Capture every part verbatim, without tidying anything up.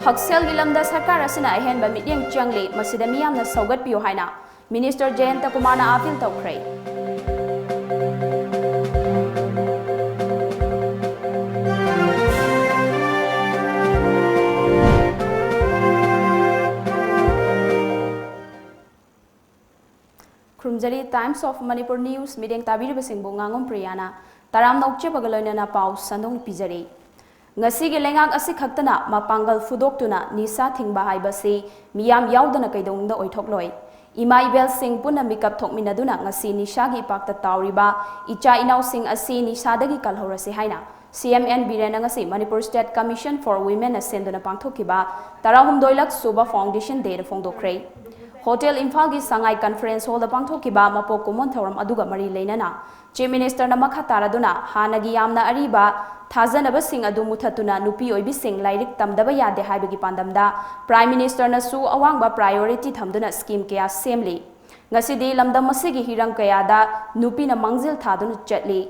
ꯍꯛꯁꯦꯜꯒꯤ ꯂꯝꯗ ꯁꯔꯀꯥꯔ ꯑꯁꯤꯅ ꯑꯍꯦꯟꯕ ꯃꯤꯠꯌꯦꯡ ꯆꯪꯂꯤ, ꯃꯁꯤꯗ ꯃꯤꯌꯥꯝꯅ ꯁꯧꯒꯠꯄꯤꯌꯨ ꯍꯥꯏꯅ ꯃꯤꯅꯤꯁꯇꯔ ꯖꯌꯟꯇ ꯀꯨꯃꯥꯔꯅ ꯑꯥꯄꯤꯜ ꯇꯧꯈ꯭ꯔꯦ꯫ ꯈꯨꯔꯨꯝꯖꯔꯤ꯫ Times of Manipur News ꯃꯤꯠꯌꯦꯡ ꯇꯥꯕꯤꯔꯤꯕꯁꯤꯡꯕꯨ ꯉꯥꯉꯣꯝ ꯄ꯭ꯔꯤꯌꯥꯅ ꯇꯔꯥꯝꯅ ꯑꯣꯛꯆꯕꯒ ꯂꯣꯏꯅꯅ ꯄꯥꯎ ꯁꯟꯗꯣꯡ ꯄꯤꯖꯔꯤ꯫ ꯉꯁꯤꯒꯤ ꯂꯩꯉꯥꯛ ꯑꯁꯤ ꯈꯛꯇꯅ ꯃꯄꯥꯡꯒꯜ ꯐꯨꯗꯣꯛꯇꯨꯅ ꯅꯤꯁꯥ ꯊꯤꯡꯕ ꯍꯥꯏꯕꯁꯤ ꯃꯤꯌꯥꯝ ꯌꯥꯎꯗꯅ ꯀꯩꯗꯧꯅꯨꯡꯗ ꯑꯣꯏꯊꯣꯛꯂꯣꯏ꯫ ꯏꯃꯥ ꯏꯕꯦꯜꯁꯤꯡ ꯄꯨꯟꯅ ꯃꯤꯀꯞ ꯊꯣꯛꯃꯤꯟꯅꯗꯨꯅ ꯉꯁꯤ ꯅꯤꯁꯥꯒꯤ ꯏꯄꯥꯛꯇ ꯇꯥꯎꯔꯤꯕ ꯏꯆꯥ ꯏꯅꯥꯎꯁꯤꯡ ꯑꯁꯤ ꯅꯤꯁꯥꯗꯒꯤ ꯀꯜꯍꯧꯔꯁꯤ ꯍꯥꯏꯅ ꯁꯤ ꯑꯦꯝ ꯑꯦꯟ ꯕꯤꯔꯦꯟꯅ ꯉꯁꯤ Manipur State Commission for Womenꯅ ꯁꯦꯝꯗꯨꯅ ꯄꯥꯡꯊꯣꯛꯈꯤꯕ ꯇꯔꯥꯍꯨꯝꯗꯣꯏꯂꯛ ꯁꯨꯕ Foundation Dayꯗ ꯐꯣꯡꯗꯣꯛꯈ꯭ꯔꯦ꯫ ꯍꯣꯇꯦꯜ ꯏꯝꯐꯥꯜꯒꯤ ꯁꯉꯥꯏ Conference Hallꯗ ꯄꯥꯡꯊꯣꯛꯈꯤꯕ ꯃꯄꯣꯛ ꯀꯨꯝꯑꯣꯟ ꯊꯧꯔꯝ ꯑꯗꯨꯒ ꯃꯔꯤ ꯂꯩꯅꯅ Chief Ministerꯅ ꯃꯈꯥ ꯇꯥꯔꯗꯨꯅ ꯍꯥꯟꯅꯒꯤ ꯌꯥꯝꯅ ꯑꯔꯤꯕ ꯊꯥꯖꯅꯕꯁꯤꯡ ꯑꯗꯨ ꯃꯨꯊꯠꯇꯨꯅ ꯅꯨꯄꯤ ꯑꯣꯏꯕꯤꯁꯤꯡ ꯂꯥꯏꯔꯤꯛ ꯇꯝꯗꯕ ꯌꯥꯗꯦ ꯍꯥꯏꯕꯒꯤ ꯄꯥꯟꯗꯝꯗ Prime Ministerꯅꯁꯨ ꯑꯋꯥꯡꯕ priority ꯊꯝꯗꯨꯅ scheme ꯀꯌꯥ ꯁꯦꯝꯂꯤ꯫ ꯉꯁꯤꯗꯤ ꯂꯝꯗꯝ ꯑꯁꯤꯒꯤ ꯍꯤꯔꯝ ꯀꯌꯥꯗ ꯅꯨꯄꯤꯅ ꯃꯥꯡꯖꯤꯜ ꯊꯥꯗꯨꯅ ꯆꯠꯂꯤ꯫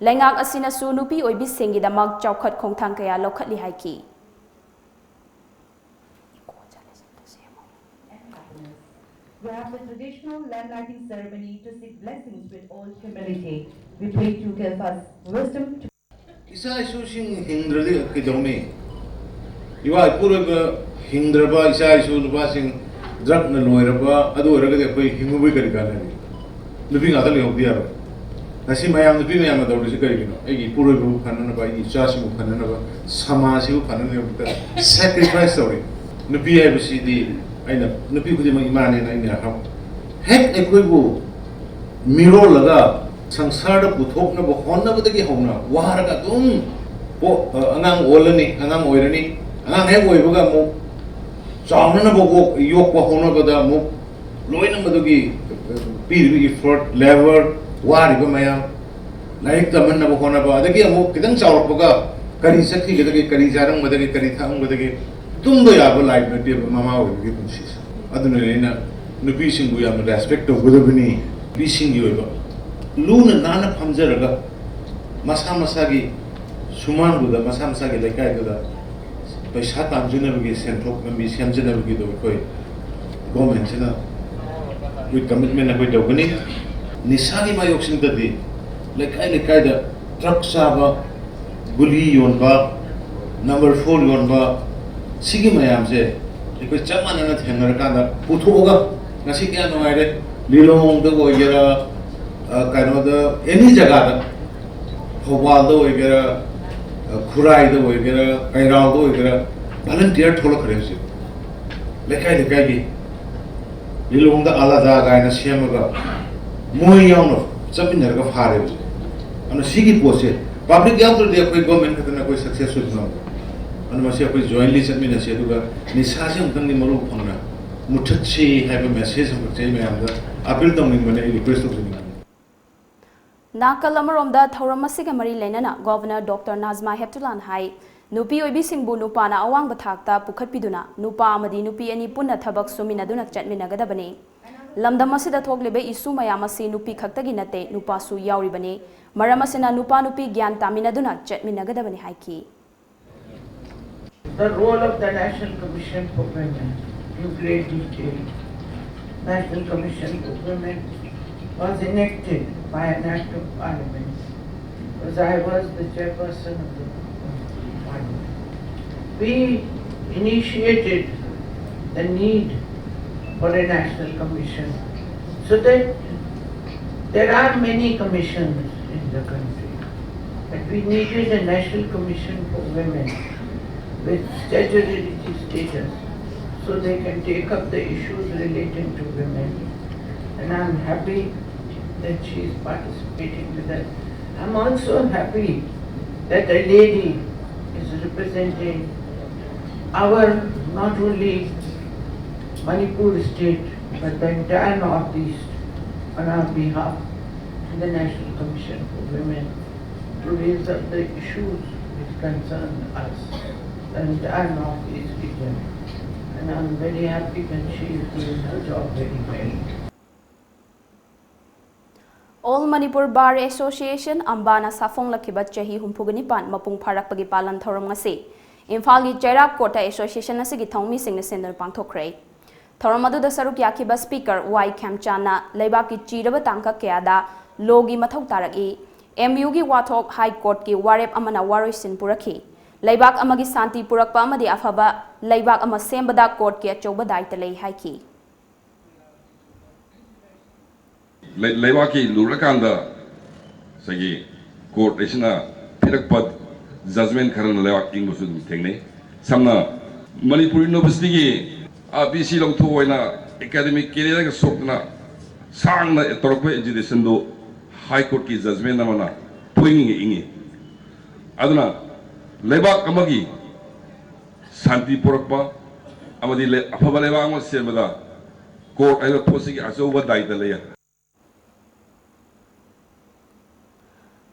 ꯂꯩꯉꯥꯛ ꯑꯁꯤꯅꯁꯨ ꯅꯨꯄꯤ ꯑꯣꯏꯕꯤꯁꯤꯡꯒꯤꯗꯃꯛ ꯆꯥꯎꯈꯠ ꯈꯣꯡꯊꯥꯡ ꯀꯌꯥ ꯂꯧꯈꯠꯂꯤ ꯍꯥꯏꯈꯤ꯫ We have the traditional land lighting ceremony to seek blessings with all humility. We pray to give us wisdom to ꯏꯆꯥ ꯏꯁꯨꯁꯤꯡ ꯍꯤꯡꯗ꯭ꯔꯗꯤ ꯀꯩꯗꯧꯅꯤ? ꯏꯋꯥ ꯏꯄꯨꯔꯣꯏꯕ ꯍꯤꯡꯗ꯭ꯔꯕ ꯏꯆꯥ ꯏꯁꯨ ꯅꯨꯄꯥꯁꯤꯡ ꯗ꯭ꯔꯛꯅ ꯂꯣꯏꯔꯕ ꯑꯗꯨ ꯑꯣꯏꯔꯒꯗꯤ ꯑꯩꯈꯣꯏ ꯍꯤꯡꯉꯨꯕꯩ ꯀꯔꯤ ꯀꯥꯟꯅꯅꯤ? ꯅꯨꯄꯤ ꯉꯥꯛꯇ ꯂꯩꯍꯧꯕ ꯌꯥꯔꯣꯏ꯫ ꯉꯁꯤ ꯃꯌꯥꯝ ꯅꯨꯄꯤ ꯃꯌꯥꯝꯅ ꯇꯧꯔꯤꯁꯤ ꯀꯔꯤꯒꯤꯅꯣ? ꯑꯩꯒꯤ ꯏꯄꯨꯔꯣꯏꯕꯕꯨ ꯐꯅꯅꯕ, ꯑꯩꯒꯤ ꯏꯆꯥꯁꯤꯡꯕꯨ ꯐꯅꯅꯕ, ꯁꯃꯥꯖꯁꯤꯕꯨ ꯐꯅꯅꯕꯒꯤꯗꯃꯛꯇ sacrifice ꯇꯧꯔꯤ꯫ ꯅꯨꯄꯤ ꯍꯥꯏꯕꯁꯤꯗꯤ ꯑꯩꯅ ꯅꯨꯄꯤ ꯈꯨꯗꯤꯡꯃꯛ ꯏꯃꯥꯅꯦꯅ ꯑꯩꯅ ꯍꯥꯏ꯫ ꯍꯦꯛ ꯑꯩꯈꯣꯏꯕꯨ ꯃꯤꯔꯣꯜꯂꯒ ꯁꯪꯁꯥꯔꯗ ꯄꯨꯊꯣꯛꯅꯕ ꯍꯣꯠꯅꯕꯗꯒꯤ ꯍꯧꯅ ꯋꯥꯔꯒ ꯑꯗꯨꯝ ꯄꯣ-, ꯑ, ꯑꯉꯥꯡ ꯑꯣꯜꯂꯅꯤ, ꯑꯉꯥꯡ ꯑꯣꯏꯔꯅꯤ, ꯑꯉꯥꯡ ꯍꯦꯛ ꯑꯣꯏꯕꯒ ꯑꯃꯨꯛ ꯆꯥꯎꯅꯅꯕ ꯌꯣꯛ-, ꯌꯣꯛꯄ ꯍꯣꯠꯅꯕꯗ ꯑꯃꯨꯛ ꯂꯣꯏꯅ ꯃꯗꯨꯒꯤ ꯄꯤꯔꯤꯕ effort, labour, ꯋꯥꯔꯤꯕ ꯃꯌꯥꯝ, ꯂꯥꯏꯔꯤꯛ ꯇꯝꯍꯟꯅꯕ ꯍꯣꯠꯅꯕ, ꯑꯗꯒꯤ ꯑꯃꯨꯛ ꯈꯤꯇꯪ ꯆꯥꯎꯔꯛꯄꯒ ꯀꯔꯤ ꯆꯠꯈꯤꯒꯗꯒꯦ, ꯀꯔꯤ ꯆꯥꯔꯝꯒꯗꯒꯦ, ꯀꯔꯤ ꯊꯛꯑꯝꯒꯗꯒꯦ, ꯇꯨꯝꯕ ꯌꯥꯕ life ꯅꯠꯇꯦꯕ ꯃꯃꯥ ꯑꯣꯏꯕꯒꯤ ꯄꯨꯟꯁꯤꯁꯦ꯫ ꯑꯗꯨꯅꯅꯦ ꯑꯩꯅ ꯅꯨꯄꯤꯁꯤꯡꯕꯨ ꯌꯥꯝꯅ respect ꯇꯧꯒꯗꯕꯅꯤ꯫ ꯅꯨꯄꯤꯁꯤꯡꯒꯤ ꯑꯣꯏꯕ ꯂꯨꯅ ꯅꯥꯟꯅ ꯐꯝꯖꯔꯒ ꯃꯁꯥ ꯃꯁꯥꯒꯤ ꯁꯨꯃꯥꯡꯗꯨꯗ, ꯃꯁꯥ ꯃꯁꯥꯒꯤ ꯂꯩꯀꯥꯏꯗꯨꯗ ꯄꯩꯁꯥ ꯇꯥꯟꯖꯅꯕꯒꯤ, ꯁꯦꯟꯊꯣꯛ ꯂꯝꯕꯤ ꯁꯦꯝꯖꯅꯕꯒꯤꯗꯣ ꯑꯩꯈꯣꯏ ꯒꯣꯔꯃꯦꯟꯁꯤꯅ with commitment ꯑꯩꯈꯣꯏ ꯇꯧꯒꯅꯤ꯫ ꯅꯤꯁꯥꯒꯤ ꯃꯥꯌꯣꯛꯁꯤꯡꯗꯗꯤ ꯂꯩꯀꯥꯏ ꯂꯩꯀꯥꯏꯗ ꯗ꯭ꯔꯒ ꯆꯥꯕ, ꯒꯨꯂꯤ ꯌꯣꯟꯕ, ꯅꯝꯕꯔ ꯐꯣꯔ ꯌꯣꯟꯕ, ꯁꯤꯒꯤ ꯃꯌꯥꯝꯁꯦ ꯑꯩꯈꯣꯏ ꯆꯞ ꯃꯥꯟꯅꯅ ꯊꯦꯡꯅꯔꯀꯥꯟꯗ ꯄꯨꯊꯣꯛꯑꯒ, ꯉꯁꯤ ꯀꯌꯥ ꯅꯨꯡꯉꯥꯏꯔꯦ, ꯂꯤꯂꯣꯡꯗ ꯑꯣꯏꯒꯦꯔꯥ, ꯑ, ꯀꯩꯅꯣꯗ, ꯑꯦꯅꯤ ꯖꯒꯥꯗ, ꯊꯧꯕꯥꯜꯗ ꯑꯣꯏꯒꯦꯔꯥ, ꯑ, ꯈꯨꯔꯥꯏꯗ ꯑꯣꯏꯒꯦꯔꯥ, ꯀꯩꯔꯥꯎꯗ ꯑꯣꯏꯒꯦꯔꯥ, ꯚꯣꯂꯟꯇꯤꯌꯔ ꯊꯣꯛꯂꯛꯈ꯭ꯔꯦ ꯍꯧꯖꯤꯛ꯫ ꯂꯩꯀꯥꯏ ꯂꯩꯀꯥꯏꯒꯤ ꯂꯤꯂꯣꯡꯗ ꯑꯂꯥꯗꯥ ꯀꯥꯏꯅ ꯁꯦꯝꯃꯒ ꯃꯣꯏ ꯌꯥꯎꯅ ꯆꯠꯃꯤꯟꯅꯔꯒ ꯐꯥꯔꯦ ꯍꯧꯖꯤꯛ꯫ ꯑꯗꯨꯅ ꯁꯤꯒꯤ ꯄꯣꯠꯁꯦ ꯄꯕ꯭ꯂꯤꯛ ꯌꯥꯎꯗ꯭ꯔꯗꯤ ꯑꯩꯈꯣꯏ ꯒꯣꯔꯃꯦꯟ ꯈꯛꯇꯅ ꯑꯩꯈꯣꯏ ꯁꯛꯁꯦꯁ ꯑꯣꯏꯕ ꯉꯝꯃꯣꯏ꯫ ꯑꯗꯨꯅ ꯃꯁꯤ ꯑꯩꯈꯣꯏ ꯖꯣꯏꯟꯂꯤ ꯆꯠꯃꯤꯟꯅꯁꯤ, ꯑꯗꯨꯒ ꯅꯤꯁꯥꯁꯤ ꯑꯃꯨꯛꯇꯪꯗꯤ ꯃꯔꯨ ꯐꯪꯅ ꯃꯨꯊꯠꯁꯤ ꯍꯥꯏꯕ ꯃꯦꯁꯦꯖ ꯑꯃꯈꯛꯁꯦ ꯑꯩ ꯃꯌꯥꯝꯗ ꯑꯄꯤꯜ ꯇꯧꯅꯤꯡꯕꯅꯦ, ꯑꯩ ꯔꯤꯀ꯭ꯋꯦꯁ ꯇꯧꯖꯅꯤꯡꯕꯅꯦ꯫ ꯅꯥꯀꯜ ꯑꯃꯔꯣꯝꯗ ꯊꯧꯔꯝ ꯑꯁꯤꯒ ꯃꯔꯤ ꯂꯩꯅꯅ ꯒꯣꯚꯔꯅꯔ ꯗꯣꯛꯇꯔ ꯅꯥꯖꯃꯥ ꯍꯦꯞꯇꯨꯂꯥꯅ ꯍꯥꯏ, ꯅꯨꯄꯤ ꯑꯣꯏꯕꯤꯁꯤꯡꯕꯨ ꯅꯨꯄꯥꯅ ꯑꯋꯥꯡꯕ ꯊꯥꯛꯇ ꯄꯨꯈꯠꯄꯤꯗꯨꯅ ꯅꯨꯄꯥ ꯑꯃꯗꯤ ꯅꯨꯄꯤ ꯑꯅꯤ ꯄꯨꯟꯅ ꯊꯕꯛ ꯁꯨꯃꯤꯟꯅꯗꯨꯅ ꯆꯠꯃꯤꯟꯅꯒꯗꯕꯅꯤ꯫ ꯂꯝꯗꯝ ꯑꯁꯤꯗ ꯊꯣꯛꯂꯤꯕ ꯏꯁꯨ ꯃꯌꯥꯝ ꯑꯁꯤ ꯅꯨꯄꯤ ꯈꯛꯇꯒꯤ ꯅꯠꯇꯦ, ꯅꯨꯄꯥꯁꯨ ꯌꯥꯎꯔꯤꯕꯅꯤ꯫ ꯃꯔꯝ ꯑꯁꯤꯅ ꯅꯨꯄꯥ ꯅꯨꯄꯤ ꯒ꯭ꯌꯥꯟ ꯇꯥꯃꯤꯟꯅꯗꯨꯅ ꯆꯠꯃꯤꯟꯅꯒꯗꯕꯅꯤ ꯍꯥꯏꯈꯤ꯫ The role of the National Commission for Women in great detail. National Commission for Women was enacted by an act of Parliament, because I was the chairperson of the Parliament. We initiated the need for a national commission, so that there are many commissions in the country, but we needed a national commission for women with statutory status, so they can take up the issues relating to women. And I'm happy that she is participating with us. I'm also happy that a lady is representing our, not only Manipur state, but the entire Northeast on our behalf in the National Commission for Women to raise up the issues which concern us, the entire Northeast region. And I'm very happy that she is doing her job very well. All Manipur Bar Association, ꯑꯝꯕꯥꯅ ꯁꯥꯐꯣꯡꯂꯛꯈꯤꯕ ꯆꯍꯤ ꯍꯨꯝꯐꯨꯒ ꯅꯤꯄꯥꯟ ꯃꯄꯨꯡ ꯐꯥꯔꯛꯄꯒꯤ ꯄꯥꯂꯟ ꯊꯧꯔꯝ ꯉꯁꯤ ꯏꯝꯐꯥꯜꯒꯤ ꯆꯩꯔꯥꯛ ꯀꯣꯔꯠꯇ association ꯑꯁꯤꯒꯤ ꯊꯧꯃꯤꯁꯤꯡꯅ ꯁꯦꯟꯗꯣꯟ ꯄꯥꯡꯊꯣꯛꯈ꯭ꯔꯦ꯫ ꯊꯧꯔꯝ ꯑꯗꯨꯗ ꯁꯔꯨꯛ ꯌꯥꯈꯤꯕ ꯁ꯭ꯄꯤꯀꯔ ꯋꯥꯏ ꯈꯦꯝꯆꯥꯟꯅ ꯂꯩꯕꯥꯛꯀꯤ ꯆꯤꯔꯕ ꯇꯥꯡꯀꯛ ꯀꯌꯥꯗ ꯂꯣꯒꯤ ꯃꯊꯧ ꯇꯥꯔꯛꯏ, ꯑꯦꯝ ꯌꯨꯒꯤ ꯋꯥꯊꯣꯛ, ꯍꯥꯏ ꯀꯣꯔꯠꯀꯤ ꯋꯥꯔꯦꯞ ꯑꯃꯅ ꯋꯥꯔꯣꯏꯁꯤꯟ ꯄꯨꯔꯛꯈꯤ, ꯂꯩꯕꯥꯛ ꯑꯃꯒꯤ ꯁꯥꯟꯇꯤ ꯄꯨꯔꯛꯄ ꯑꯃꯗꯤ ꯑꯐꯕ ꯂꯩꯕꯥꯛ ꯑꯃ ꯁꯦꯝꯕꯗ ꯀꯣꯔꯠꯀꯤ ꯑꯆꯧꯕ ꯗꯥꯏꯇ ꯂꯩ ꯍꯥꯏꯈꯤ꯫ ꯂꯩ-, ꯂꯩꯕꯥꯛꯀꯤ ꯂꯨꯔꯀꯥꯟꯗ ꯉꯁꯥꯏꯒꯤ ꯀꯣꯔꯠ ꯑꯁꯤꯅ ꯄꯤꯔꯛꯄ ꯖꯖꯃꯦꯟ ꯈꯔꯅ ꯂꯩꯕꯥꯛ ꯏꯪꯕꯁꯨ ꯑꯗꯨꯝ ꯊꯦꯡꯅꯩ꯫ ꯁꯝꯅ ꯃꯅꯤꯄꯨꯔ ꯌꯨꯅꯤꯚꯔꯁꯤꯇꯤꯒꯤ ꯕꯤ ꯁꯤ ꯂꯧꯊꯣꯛꯑꯣꯏꯅ ꯑꯦꯀꯥꯗꯃꯤꯛ ꯀꯦꯔꯤꯌꯔꯒ ꯁꯣꯛꯇꯅ ꯁꯥꯡꯅ ꯇꯧꯔꯛꯄ ꯑꯦꯖꯤꯇꯦꯁꯟꯗꯨ ꯍꯥꯏ ꯀꯣꯔꯠꯀꯤ ꯖꯖꯃꯦꯟ ꯑꯃꯅ ꯄꯣꯏꯉꯤ ꯏꯪꯉꯤ꯫ ꯑꯗꯨꯅ ꯂꯩꯕꯥꯛ ꯑꯃꯒꯤ ꯁꯥꯟꯇꯤ ꯄꯨꯔꯛꯄ ꯑꯃꯗꯤ ꯂꯩ-, ꯑꯐꯕ ꯂꯩꯕꯥꯛ ꯑꯃ ꯁꯦꯝꯕꯗ ꯀꯣꯔꯠ ꯍꯥꯏꯕ ꯄꯣꯠꯁꯤꯒꯤ ꯑꯆꯧꯕ ꯗꯥꯏꯇ ꯂꯩ꯫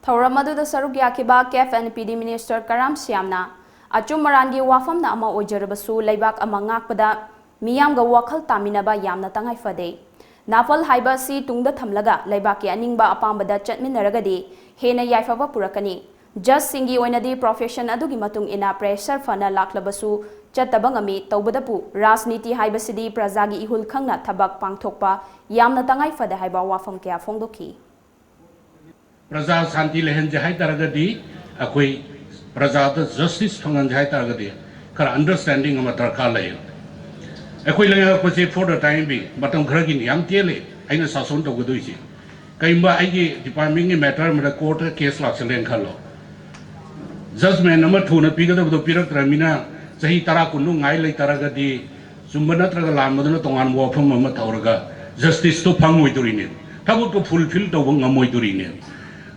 ꯊꯧꯔꯝ ꯑꯗꯨꯗ ꯁꯔꯨꯛ ꯌꯥꯈꯤꯕ ꯀꯦꯐ ꯑꯦꯟ ꯄꯤ ꯗꯤ ꯃꯤꯅꯤꯁꯇꯔ ꯀꯔꯥꯝ ꯁ꯭ꯌꯥꯝꯅ ꯑꯆꯨꯝ ꯑꯔꯥꯟꯒꯤ ꯋꯥꯐꯝꯅ ꯑꯃ ꯑꯣꯏꯖꯔꯕꯁꯨ ꯂꯩꯕꯥꯛ ꯑꯃ ꯉꯥꯛꯄꯗ ꯃꯤꯌꯥꯝꯒ ꯋꯥꯈꯜ ꯇꯥꯃꯤꯟꯅꯕ ꯌꯥꯝꯅ ꯇꯉꯥꯏ ꯐꯗꯦ꯫ ꯅꯥꯐꯜ ꯍꯥꯏꯕ ꯑꯁꯤ ꯇꯨꯡꯗ ꯊꯝꯂꯒ ꯂꯩꯕꯥꯛꯀꯤ ꯑꯅꯤꯡꯕ ꯑꯄꯥꯝꯕꯗ ꯆꯠꯃꯤꯟꯅꯔꯒꯗꯤ ꯍꯦꯟꯅ ꯌꯥꯏꯐꯕ ꯄꯨꯔꯛꯀꯅꯤ꯫ ꯖꯖꯁꯤꯡꯒꯤ ꯑꯣꯏꯅꯗꯤ ꯄ꯭ꯔꯣꯐꯦꯁꯟ ꯑꯗꯨꯒꯤ ꯃꯇꯨꯡ ꯏꯟꯅ ꯄ꯭ꯔꯦꯁꯔ ꯐꯅ ꯂꯥꯛꯂꯕꯁꯨ ꯆꯠꯇꯕ ꯉꯝꯃꯤ꯫ ꯇꯧꯕꯗꯕꯨ ꯔꯥꯖꯅꯤꯇꯤ ꯍꯥꯏꯕꯁꯤꯗꯤ ꯄ꯭ꯔꯖꯥꯒꯤ ꯏꯍꯨꯜ ꯈꯪꯅ ꯊꯕꯛ ꯄꯥꯡꯊꯣꯛꯄ ꯌꯥꯝꯅ ꯇꯉꯥꯏ ꯐꯗꯦ ꯍꯥꯏꯕ ꯋꯥꯐꯝ ꯀꯌꯥ ꯐꯣꯡꯗꯣꯛꯈꯤ꯫ ꯄ꯭ꯔꯖꯥ ꯁꯥꯟꯇꯤ ꯂꯩꯍꯟꯁꯦ ꯍꯥꯏ ꯇꯥꯔꯒꯗꯤ, ꯑꯩꯈꯣꯏ ꯄ꯭ꯔꯖꯥꯗ ꯖꯁꯇꯤꯁ ꯐꯪꯍꯟꯁꯦ ꯍꯥꯏ ꯇꯥꯔꯒꯗꯤ, ꯈꯔ ꯑꯟꯗꯔꯁ꯭ꯇꯦꯟꯗꯤꯡ ꯑꯃ ꯗꯔꯀꯥꯔ ꯂꯩ꯫ ꯑꯩꯈꯣꯏ ꯂꯩꯉꯥꯛꯄꯁꯦ for the time being, ꯃꯇꯝ ꯈꯔꯒꯤꯅꯤ, ꯌꯥꯝ ꯇꯦꯜꯂꯦ ꯑꯩꯅ ꯁꯥꯁꯣꯟ ꯇꯧꯒꯗꯣꯏꯁꯦ꯫ ꯀꯔꯤꯒꯨꯝꯕ ꯑꯩꯒꯤ ꯗꯤꯄꯥꯔꯠꯃꯦꯟꯒꯤ ꯃꯦꯇꯔ ꯑꯃꯗ ꯀꯣꯔꯠꯇ ꯀꯦꯁ ꯂꯥꯛꯁꯜꯂꯦꯅ ꯈꯜꯂꯣ, ꯖꯖꯃꯦꯟ ꯑꯃ ꯊꯨꯅ ꯄꯤꯒꯗꯕꯗꯣ ꯄꯤꯔꯛꯇ꯭ꯔꯃꯤꯅ ꯆꯍꯤ ꯇꯔꯥ ꯀꯨꯟꯃꯨꯛ ꯉꯥꯏ ꯂꯩꯇꯥꯔꯒꯗꯤ, ꯆꯨꯝꯕ ꯅꯠꯇ꯭ꯔꯒ ꯂꯥꯟꯕꯗꯨꯅ ꯇꯣꯉꯥꯟꯕ ꯋꯥꯐꯝ ꯑꯃ ꯇꯧꯔꯒ ꯖꯁꯇꯤꯁꯇꯣ ꯐꯪꯉꯣꯏꯗꯣꯔꯤꯅꯦ, ꯊꯕꯛꯇꯣ ꯐꯨꯜꯐꯤꯜ ꯇꯧꯕ ꯉꯝꯃꯣꯏꯗꯣꯔꯤꯅꯦ꯫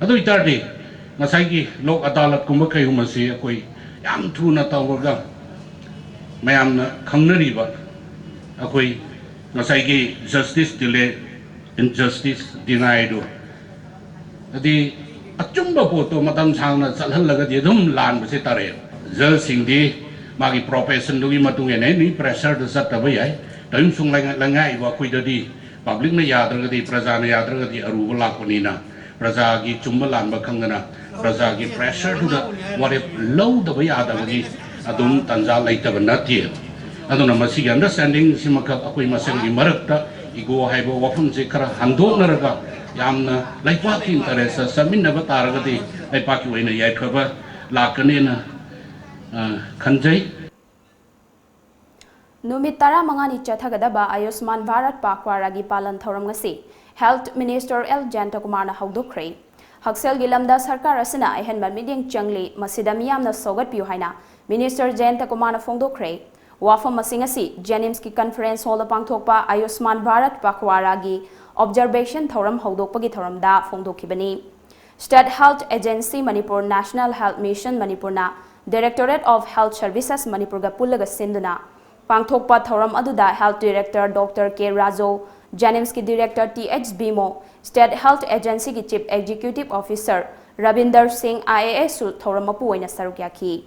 ꯑꯗꯨ ꯑꯣꯏꯇꯥꯔꯗꯤ ꯉꯁꯥꯏꯒꯤ ꯂꯣꯛ ꯑꯗꯥꯂꯠꯀꯨꯝꯕ ꯀꯩꯒꯨꯝꯕꯁꯤ ꯑꯩꯈꯣꯏ ꯌꯥꯝ ꯊꯨꯅ ꯇꯧꯔꯒ ꯃꯌꯥꯝꯅ ꯈꯪꯅꯔꯤꯕ ꯑꯩꯈꯣꯏ ꯉꯁꯥꯏꯒꯤ justice delay, injustice denied ꯗꯣ, ꯍꯥꯏꯗꯤ ꯑꯆꯨꯝꯕ ꯄꯣꯠꯇꯣ ꯃꯇꯝ ꯁꯥꯡꯅ ꯆꯠꯍꯜꯂꯒꯗꯤ ꯑꯗꯨꯝ ꯂꯥꯟꯕꯁꯦ ꯇꯥꯔꯛꯑꯦ꯫ ꯖꯖꯁꯤꯡꯗꯤ ꯃꯥꯒꯤ ꯄ꯭ꯔꯣꯐꯦꯁꯟꯗꯨꯒꯤ ꯃꯇꯨꯡ ꯏꯟꯅ ꯑꯦꯅꯤ ꯄ꯭ꯔꯦꯁꯔꯗ ꯆꯠꯇꯕ ꯌꯥꯏ꯫ ꯇꯧꯏꯒꯨꯝꯁꯨꯡ ꯂꯩꯉꯥ-, ꯂꯩꯉꯥꯛꯏꯕ ꯑꯩꯈꯣꯏꯗꯗꯤ ꯄꯕ꯭ꯂꯤꯛꯅ ꯌꯥꯗ꯭ꯔꯒꯗꯤ, ꯄ꯭ꯔꯖꯥꯅ ꯌꯥꯗ꯭ꯔꯒꯗꯤ ꯑꯔꯨꯕ ꯂꯥꯛꯄꯅꯤꯅ ꯄ꯭ꯔꯖꯥꯒꯤ ꯆꯨꯝꯕ ꯂꯥꯟꯕ ꯈꯪꯗꯅ ꯄ꯭ꯔꯖꯥꯒꯤ ꯄ꯭ꯔꯦꯁꯔꯗꯨꯗ ꯋꯥꯔꯦꯞ ꯂꯧꯗꯕ ꯌꯥꯗꯕꯒꯤ ꯑꯗꯨꯝ ꯇꯥꯟꯖꯥ ꯂꯩꯇꯕ ꯅꯠꯇꯦ꯫ ꯑꯗꯨꯅ ꯃꯁꯤꯒꯤ understanding ꯁꯤꯃꯈꯛ ꯑꯩꯈꯣꯏ ꯃꯁꯦꯜꯒꯤ ꯃꯔꯛꯇ ego ꯍꯥꯏꯕ ꯋꯥꯐꯝꯁꯦ ꯈꯔ ꯍꯟꯗꯣꯛꯅꯔꯒ ꯌꯥꯝꯅ ꯂꯩꯄꯥꯛꯀꯤ interest ꯆꯠꯃꯤꯟꯅꯕ ꯇꯥꯔꯒꯗꯤ ꯂꯩꯄꯥꯛꯀꯤ ꯑꯣꯏꯅ ꯌꯥꯏꯐꯕ ꯂꯥꯛꯀꯅꯦꯅ, ꯑ, ꯈꯟꯖꯩ꯫ ꯅꯨꯃꯤꯠ ꯇꯔꯥꯃꯉꯥꯅꯤ ꯆꯠꯊꯒꯗꯕ ꯑꯌꯨꯁꯃꯥꯟ ꯚꯥꯔꯠ ꯄꯥꯈ꯭ꯋꯥꯔꯥꯒꯤ ꯄꯥꯂꯟ ꯊꯧꯔꯝ ꯉꯁꯤ Health Minister ꯑꯦꯜ ꯖꯌꯟꯇꯀꯨꯃꯥꯔꯅ ꯍꯧꯗꯣꯛꯈ꯭ꯔꯦ꯫ ꯍꯛꯁꯦꯜꯒꯤ ꯂꯝꯗ ꯁꯔꯀꯥꯔ ꯑꯁꯤꯅ ꯑꯍꯦꯟꯕ ꯃꯤꯠꯌꯦꯡ ꯆꯪꯂꯤ, ꯃꯁꯤꯗ ꯃꯤꯌꯥꯝꯅ ꯁꯧꯒꯠꯄꯤꯌꯨ ꯍꯥꯏꯅ Minister ꯖꯌꯟꯇꯀꯨꯃꯥꯔꯅ ꯐꯣꯡꯗꯣꯛꯈ꯭ꯔꯦ꯫ ꯋꯥꯐꯝ ꯑꯁꯤ ꯉꯁꯤ JNIMSꯀꯤ conference hallꯗ ꯄꯥꯡꯊꯣꯛꯄ ꯑꯌꯨꯁꯃꯥꯟ ꯚꯥꯔꯠ ꯄꯥꯈ꯭ꯋꯥꯔꯥꯒꯤ observation ꯊꯧꯔꯝ ꯍꯧꯗꯣꯛꯄꯒꯤ ꯊꯧꯔꯝꯗ ꯐꯣꯡꯗꯣꯛꯈꯤꯕꯅꯤ꯫ State Health Agency Manipur, National Health Mission ꯃꯅꯤꯄꯨꯔꯅ Directorate of Health Services ꯃꯅꯤꯄꯨꯔꯒ ꯄꯨꯜꯂꯒ ꯁꯤꯟꯗꯨꯅ ꯄꯥꯡꯊꯣꯛꯄ ꯊꯧꯔꯝ ꯑꯗꯨꯗ Health Director doctor K Rajo, JNIMSꯀꯤ Director T H Bimo, State Health Agencyꯒꯤ Chief Executive Officer Rabinder Singh, IAS ꯁꯨ ꯊꯧꯔꯝ ꯃꯄꯨ ꯑꯣꯏꯅ ꯁꯔꯨꯛ ꯌꯥꯈꯤ꯫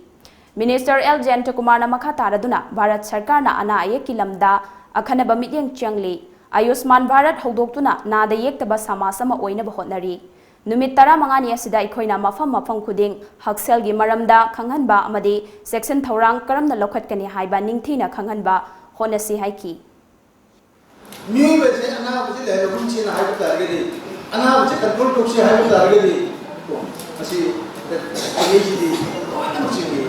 Minister ꯑꯦꯜ ꯖꯌꯟꯇꯀꯨꯃꯥꯔꯅ ꯃꯈꯥ ꯇꯥꯔꯗꯨꯅ ꯚꯥꯔꯠ ꯁꯔꯀꯥꯔꯅ ꯑꯅꯥ ꯑꯌꯦꯛꯀꯤ ꯂꯝꯗ ꯑꯈꯟꯅꯕ ꯃꯤꯠꯌꯦꯡ ꯆꯪꯂꯤ, ꯑꯌꯨꯁꯃꯥꯟ ꯚꯥꯔꯠ ꯍꯧꯗꯣꯛꯇꯨꯅ ꯅꯥꯗ ꯌꯦꯛꯇꯕ ꯁꯃꯥꯖ ꯑꯃ ꯑꯣꯏꯅꯕ ꯍꯣꯠꯅꯔꯤ, ꯅꯨꯃꯤꯠ ꯇꯔꯥꯃꯉꯥꯅꯤ ꯑꯁꯤꯗ ꯑꯩꯈꯣꯏꯅ ꯃꯐꯝ ꯃꯐꯝ ꯈꯨꯗꯤꯡ ꯍꯛꯁꯦꯜꯒꯤ ꯃꯔꯝꯗ ꯈꯪꯍꯟꯕ ꯑꯃꯗꯤ ꯆꯦꯛꯁꯤꯟ ꯊꯧꯔꯥꯡ ꯀꯔꯝꯅ ꯂꯧꯈꯠꯀꯅꯤ ꯍꯥꯏꯕ ꯅꯤꯡꯊꯤꯅ ꯈꯪꯍꯟꯕ ꯍꯣꯠꯅꯁꯤ ꯍꯥꯏꯈꯤ꯫ ꯃꯤꯑꯣꯏꯕꯁꯦ ꯑꯅꯥꯕꯁꯦ ꯂꯩꯍꯜꯂꯒꯨꯝꯁꯦꯅ ꯍꯥꯏꯕ ꯇꯥꯔꯒꯗꯤ, ꯑꯅꯥꯕꯁꯦ control ꯇꯧꯁꯦ ꯍꯥꯏꯕ ꯇꯥꯔꯒꯗꯤ, ꯀꯣ, ꯃꯁꯤ ꯑꯩꯁꯤꯗꯤ ꯂꯣꯏꯅꯃꯛ ꯆꯤꯡꯏ꯫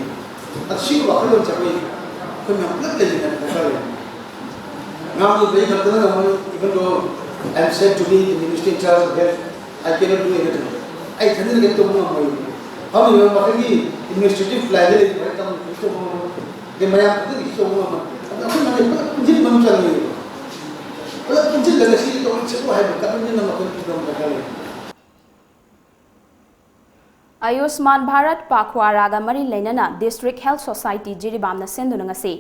ꯑꯗꯨ ꯁꯤꯒꯤ ꯋꯥꯈꯜꯂꯣꯟꯁꯦ ꯑꯩꯈꯣꯏ, ꯑꯩꯈꯣꯏ ꯃꯌꯥꯝ ꯄꯨꯂꯞ ꯂꯩꯃꯤꯟꯅꯕ ꯗꯔꯀꯥꯔ ꯂꯩ꯫ ꯉꯥꯡꯕꯗꯨꯗ ꯑꯩ ꯈꯛꯇꯅ ꯉꯝꯃꯣꯏ, even though I am said to be the minister in charge of health, I cannot do anything. ꯑꯩ ꯏꯊꯟꯗꯅ ꯀꯩꯝ ꯇꯧꯕ ꯉꯝꯃꯣꯏ꯫ ꯐꯝꯃꯤꯕ ꯃꯈꯣꯏꯒꯤ administrative line ꯗ ꯂꯩꯔꯤꯕ ꯃꯌꯥꯝ ꯄꯨꯝꯅꯃꯛ ꯄꯨꯟꯁꯤꯟꯕ ꯑꯃ ꯆꯪꯉꯤ꯫ ꯄꯨꯂꯞ ꯄꯨꯟꯁꯤꯜꯂꯒ ꯁꯤ ꯇꯧꯔꯁꯤꯀꯣ ꯍꯥꯏꯕ commitment ꯑꯃ ꯑꯩꯈꯣꯏ ꯄꯤꯕ ꯑꯃ ꯗꯔꯀꯥꯔ ꯂꯩ꯫ ꯑꯌꯨꯁꯃꯥꯟ ꯚꯥꯔꯠ ꯄꯥꯈ꯭ꯋꯥꯔꯥꯒ ꯃꯔꯤ ꯂꯩꯅꯅ District Health Society ꯖꯤꯔꯤꯕꯥꯝꯅ ꯁꯤꯟꯗꯨꯅ ꯉꯁꯤ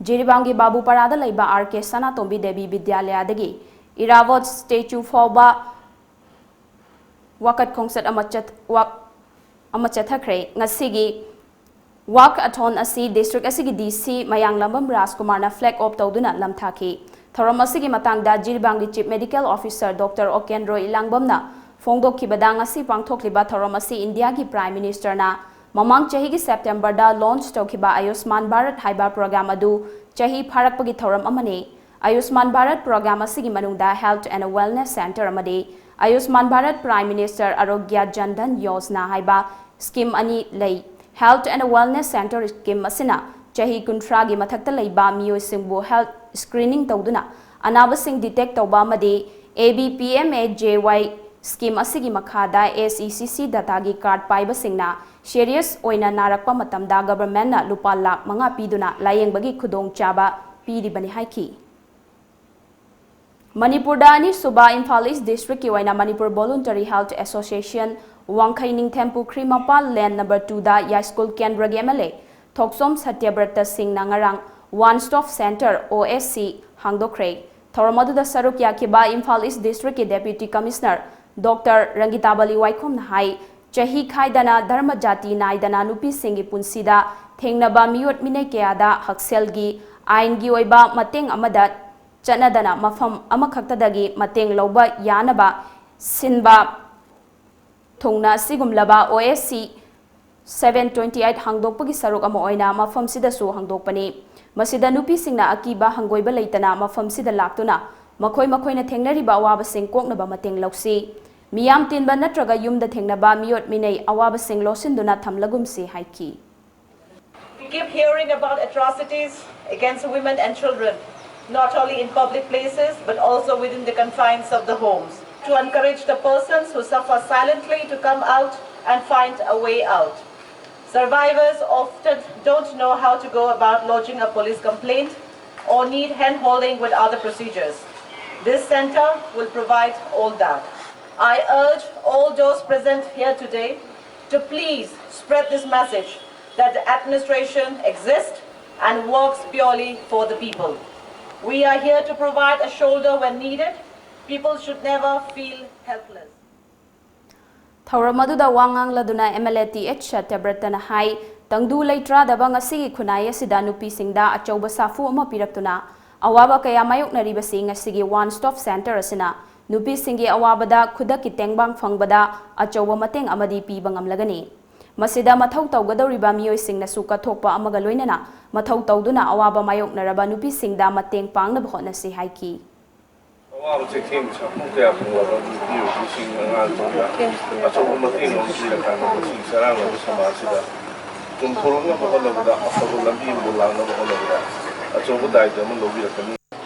ꯖꯤꯔꯤꯕꯥꯝꯒꯤ ꯕꯥꯕꯨꯄꯥꯔꯥꯗ ꯂꯩꯕ ꯑꯥꯔ ꯀꯦ ꯁꯅꯥꯇꯣꯝꯕꯤ ꯗꯦꯕꯤ ꯕꯤꯗ꯭ꯌꯥꯂꯌꯥꯗꯒꯤ ꯏꯔꯥꯕꯣꯠ ꯁ꯭ꯇꯦꯆꯨ ꯐꯥꯎꯕ ꯋꯥꯀꯠ ꯈꯣꯡꯆꯠ ꯑꯃ ꯆꯠ-, ꯋꯥꯛ ꯑꯃ ꯆꯠꯊꯈ꯭ꯔꯦ꯫ ꯉꯁꯤꯒꯤ walk-a-thon ꯑꯁꯤ district ꯑꯁꯤꯒꯤ ꯗꯤ ꯁꯤ ꯃꯌꯥꯡꯂꯝꯕꯝ ꯔꯥꯖꯀꯨꯃꯥꯔꯅ flag off ꯇꯧꯗꯨꯅ ꯂꯝꯊꯥꯈꯤ꯫ ꯊꯧꯔꯝ ꯑꯁꯤꯒꯤ ꯃꯇꯥꯡꯗ ꯖꯤꯔꯤꯕꯥꯝꯒꯤ Chief Medical Officer ꯗꯣꯛꯇꯔ ꯑꯣꯀꯦꯟ ꯔꯣꯏ ꯏꯂꯥꯡꯕꯝꯅ ꯐꯣꯡꯗꯣꯛꯈꯤꯕꯗ, ꯉꯁꯤ ꯄꯥꯡꯊꯣꯛꯂꯤꯕ ꯊꯧꯔꯝ ꯑꯁꯤ ꯏꯟꯗꯤꯌꯥꯒꯤ Prime Ministerꯅ ꯃꯃꯥꯡ ꯆꯍꯤꯒꯤ ꯁꯦꯞꯇꯦꯝꯕꯔꯗ ꯂꯣꯟꯆ ꯇꯧꯈꯤꯕ ꯑꯌꯨꯁꯃꯥꯟ ꯚꯥꯔꯠ ꯍꯥꯏꯕ ꯄ꯭ꯔꯣꯒ꯭ꯔꯥꯝ ꯑꯗꯨ ꯆꯍꯤ ꯐꯥꯔꯛꯄꯒꯤ ꯊꯧꯔꯝ ꯑꯃꯅꯤ꯫ ꯑꯌꯨꯁꯃꯥꯟ ꯚꯥꯔꯠ ꯄ꯭ꯔꯣꯒ꯭ꯔꯥꯝ ꯑꯁꯤꯒꯤ ꯃꯅꯨꯡꯗ ꯍꯦꯜꯊ ꯑꯦꯟ ꯋꯦꯜꯅꯦꯁ ꯁꯦꯟꯇꯔ ꯑꯃꯗꯤ ꯑꯌꯨꯁꯃꯥꯟ ꯚꯥꯔꯠ ꯄ꯭ꯔꯥꯏꯝ ꯃꯤꯅꯤꯁꯇꯔ ꯑꯥꯔꯣꯒ꯭ꯌ ꯖꯟ ꯙꯟ ꯌꯣꯖꯅꯥ ꯍꯥꯏꯕ ꯁ꯭ꯀꯤꯝ ꯑꯅꯤ ꯂꯩ꯫ Health and wellness centre scheme ꯑꯁꯤꯅ ꯆꯍꯤ ꯀꯨꯟꯊ꯭ꯔꯥꯒꯤ ꯃꯊꯛꯇ ꯂꯩꯕ ꯃꯤꯑꯣꯏꯁꯤꯡꯕꯨ ꯍꯦꯜꯊ ꯁ꯭ꯀ꯭ꯔꯤꯅꯤꯡ ꯇꯧꯗꯨꯅ ꯑꯅꯥꯕꯁꯤꯡ ꯗꯤꯇꯦꯛ ꯇꯧꯕ ꯑꯃꯗꯤ A B P M A J Y scheme ꯑꯁꯤꯒꯤ ꯃꯈꯥꯗ ꯑꯦꯁ ꯏ ꯁꯤ ꯁꯤ ꯗꯇꯥꯒꯤ ꯀꯥꯔꯗ ꯄꯥꯏꯕꯁꯤꯡꯅ ꯁꯦꯔꯤꯌꯁ ꯑꯣꯏꯅ ꯅꯥꯔꯛꯄ ꯃꯇꯝꯗ ꯒꯚꯔꯟꯃꯦꯟꯠꯅ ꯂꯨꯄꯥ ꯂꯥꯈ ꯃꯉꯥ ꯄꯤꯗꯨꯅ ꯂꯥꯌꯦꯡꯕꯒꯤ ꯈꯨꯗꯣꯡꯆꯥꯕ ꯄꯤꯔꯤꯕꯅꯤ ꯍꯥꯏꯈꯤ꯫ ꯃꯅꯤꯄꯨꯔꯗ ꯑꯅꯤꯁꯨꯕ ꯏꯝꯐꯥꯜ ꯏꯁ ꯗꯤꯁꯇ꯭ꯔꯤꯛꯀꯤ ꯑꯣꯏꯅ ꯃꯅꯤꯄꯨꯔ ꯚꯣꯂꯨꯟꯇꯔꯤ ꯍꯦꯜꯊ ꯑꯦꯁꯣꯁꯤꯌꯦꯁꯟ ꯋꯥꯡꯈꯩ ꯅꯤꯡꯊꯦꯝ ꯄꯨꯈ꯭ꯔꯤ ꯃꯄꯥꯜ ꯂꯦꯟ ꯅꯝꯕꯔ ꯇꯨꯗ ꯌꯥꯏꯁ꯭ꯀꯨꯜ ꯀꯦꯟꯗ꯭ꯔꯒꯤ ꯑꯦꯝ ꯑꯦꯜ ꯑꯦ ꯊꯣꯛꯆꯣꯝ ꯁꯇ꯭ꯌꯕ꯭ꯔꯇ ꯁꯤꯡꯅ ꯉꯔꯥꯡ ꯋꯥꯟ ꯁ꯭ꯇꯣꯞ ꯁꯦꯟꯇꯔ ꯑꯣ ꯑꯦꯁ ꯁꯤ ꯍꯥꯡꯗꯣꯛꯈ꯭ꯔꯦ꯫ ꯊꯧꯔꯝ ꯑꯗꯨꯗ ꯁꯔꯨꯛ ꯌꯥꯈꯤꯕ ꯏꯝꯐꯥꯜ ꯏꯁ ꯗꯤꯁꯇ꯭ꯔꯤꯛꯀꯤ ꯗꯦꯄ꯭ꯌꯨꯇꯤ ꯀꯃꯤꯁꯅꯔ ꯗꯣꯛꯇꯔ ꯔꯪꯒꯤꯇꯥꯕꯂꯤ ꯋꯥꯏꯈꯣꯝꯅ ꯍꯥꯏ, ꯆꯍꯤ ꯈꯥꯏꯗꯅ, ꯙꯔꯃ ꯖꯥꯇꯤ ꯅꯥꯏꯗꯅ ꯅꯨꯄꯤꯁꯤꯡꯒꯤ ꯄꯨꯟꯁꯤꯗ ꯊꯦꯡꯅꯕ ꯃꯤꯑꯣꯠ ꯃꯤꯅꯩ ꯀꯌꯥꯗ ꯍꯛꯁꯦꯜꯒꯤ ꯑꯥꯏꯟꯒꯤ ꯑꯣꯏꯕ ꯃꯇꯦꯡ ꯑꯃꯗ ꯆꯠꯅꯗꯅ ꯃꯐꯝ ꯑꯃꯈꯛꯇꯗꯒꯤ ꯃꯇꯦꯡ ꯂꯧꯕ ꯌꯥꯅꯕ ꯁꯤꯟꯕ ꯊꯨꯡꯅ ꯑꯁꯤꯒꯨꯝꯂꯕ ꯑꯣ S C seven twenty eight ꯍꯥꯡꯗꯣꯛꯄꯒꯤ ꯁꯔꯨꯛ ꯑꯃ ꯑꯣꯏꯅ ꯃꯐꯝꯁꯤꯗꯁꯨ ꯍꯥꯡꯗꯣꯛꯄꯅꯤ꯫ ꯃꯁꯤꯗ ꯅꯨꯄꯤꯁꯤꯡꯅ ꯑꯀꯤꯕ ꯍꯪꯒꯣꯏꯕ ꯂꯩꯇꯅ ꯃꯐꯝꯁꯤꯗ ꯂꯥꯛꯇꯨꯅ ꯃꯈꯣꯏ ꯃꯈꯣꯏꯅ ꯊꯦꯡꯅꯔꯤꯕ ꯑꯋꯥꯕꯁꯤꯡ ꯀꯣꯛꯅꯕ ꯃꯇꯦꯡ ꯂꯧꯁꯤ꯫ ꯃꯤꯌꯥꯝ ꯇꯤꯟꯕ ꯅꯠꯇ꯭ꯔꯒ ꯌꯨꯝꯗ ꯊꯦꯡꯅꯕ ꯃꯤꯑꯣꯠ ꯃꯤꯅꯩ ꯑꯋꯥꯕꯁꯤꯡ ꯂꯣꯠꯁꯤꯟꯗꯨꯅ ꯊꯝꯂꯒꯨꯝꯁꯤ ꯍꯥꯏꯈꯤ꯫ We keep hearing about atrocities against women and children, not only in public places but also within the confines of the homes. To encourage the persons who suffer silently to come out and find a way out. Survivors often don't know how to go about lodging a police complaint or need hand holding with other procedures. This center will provide all that. I urge all those present here today to please spread this message that the administration exists and works purely for the people. We are here to provide a shoulder when needed. People should never feel helpless. ꯊꯧꯔꯝ ꯑꯗꯨꯗ ꯋꯥ ꯉꯥꯡꯂꯗꯨꯅ M L A T H ꯁꯇ꯭ꯌꯕ꯭ꯔꯇꯅ ꯍꯥꯏ, ꯇꯪꯗꯨ ꯂꯩꯇ꯭ꯔꯥꯗꯕ ꯉꯁꯤꯒꯤ ꯈꯨꯟꯅꯥꯏ ꯑꯁꯤꯗ ꯅꯨꯄꯤꯁꯤꯡꯗ ꯑꯆꯧꯕ ꯁꯥꯐꯨ ꯑꯃ ꯄꯤꯔꯛꯇꯨꯅ ꯑꯋꯥꯕ ꯀꯌꯥ ꯃꯥꯌꯣꯛꯅꯔꯤꯕꯁꯤ ꯉꯁꯤꯒꯤ ꯋꯥꯟ ꯁ꯭ꯇꯣꯞ ꯁꯦꯟꯇꯔ ꯑꯁꯤꯅ ꯅꯨꯄꯤꯁꯤꯡꯒꯤ ꯑꯋꯥꯕꯗ ꯈꯨꯗꯛꯀꯤ ꯇꯦꯡꯕꯥꯡ ꯐꯪꯕꯗ ꯑꯆꯧꯕ ꯃꯇꯦꯡ ꯑꯃꯗꯤ ꯄꯤꯕ ꯉꯝꯂꯒꯅꯤ꯫ ꯃꯁꯤꯗ ꯃꯊꯧ ꯇꯧꯒꯗꯧꯔꯤꯕ ꯃꯤꯑꯣꯏꯁꯤꯡꯅꯁꯨ ꯀꯠꯊꯣꯛꯄ ꯑꯃꯒ ꯂꯣꯏꯅꯅ ꯃꯊꯧ ꯇꯧꯗꯨꯅ ꯑꯋꯥꯕ ꯃꯥꯌꯣꯛꯅꯔꯕ ꯅꯨꯄꯤꯁꯤꯡꯗ ꯃꯇꯦꯡ ꯄꯥꯡꯅꯕ ꯍꯣꯠꯅꯁꯤ ꯍꯥꯏꯈꯤ꯫ ꯑꯋꯥꯕ ꯆꯩꯊꯦꯡ ꯁꯥꯐꯨ ꯀꯌꯥ ꯐꯪꯂꯕ ꯅꯨꯄꯤ ꯑꯣꯏꯕꯤꯁꯤꯡ ꯑꯉꯥꯡꯁꯤꯡꯗ ꯑꯆꯧꯕ ꯃꯇꯦꯡ ꯑꯃ ꯄꯤꯔꯀꯥꯟꯗ ꯃꯁꯤ ꯆꯔꯥꯡꯅꯕ ꯁꯃꯥꯖꯁꯤꯗ ꯆꯨꯝꯊꯣꯔꯛꯅꯕ ꯍꯣꯠꯅꯕꯗ, ꯑꯐꯕ ꯂꯝꯕꯤ ꯑꯃꯕꯨ ꯂꯥꯛꯅꯕ ꯍꯣꯠꯅꯕꯗ ꯑꯆꯧꯕ ꯗꯥꯏꯇ ꯑꯃ ꯂꯧꯕꯤꯔꯛꯀꯅꯤ꯫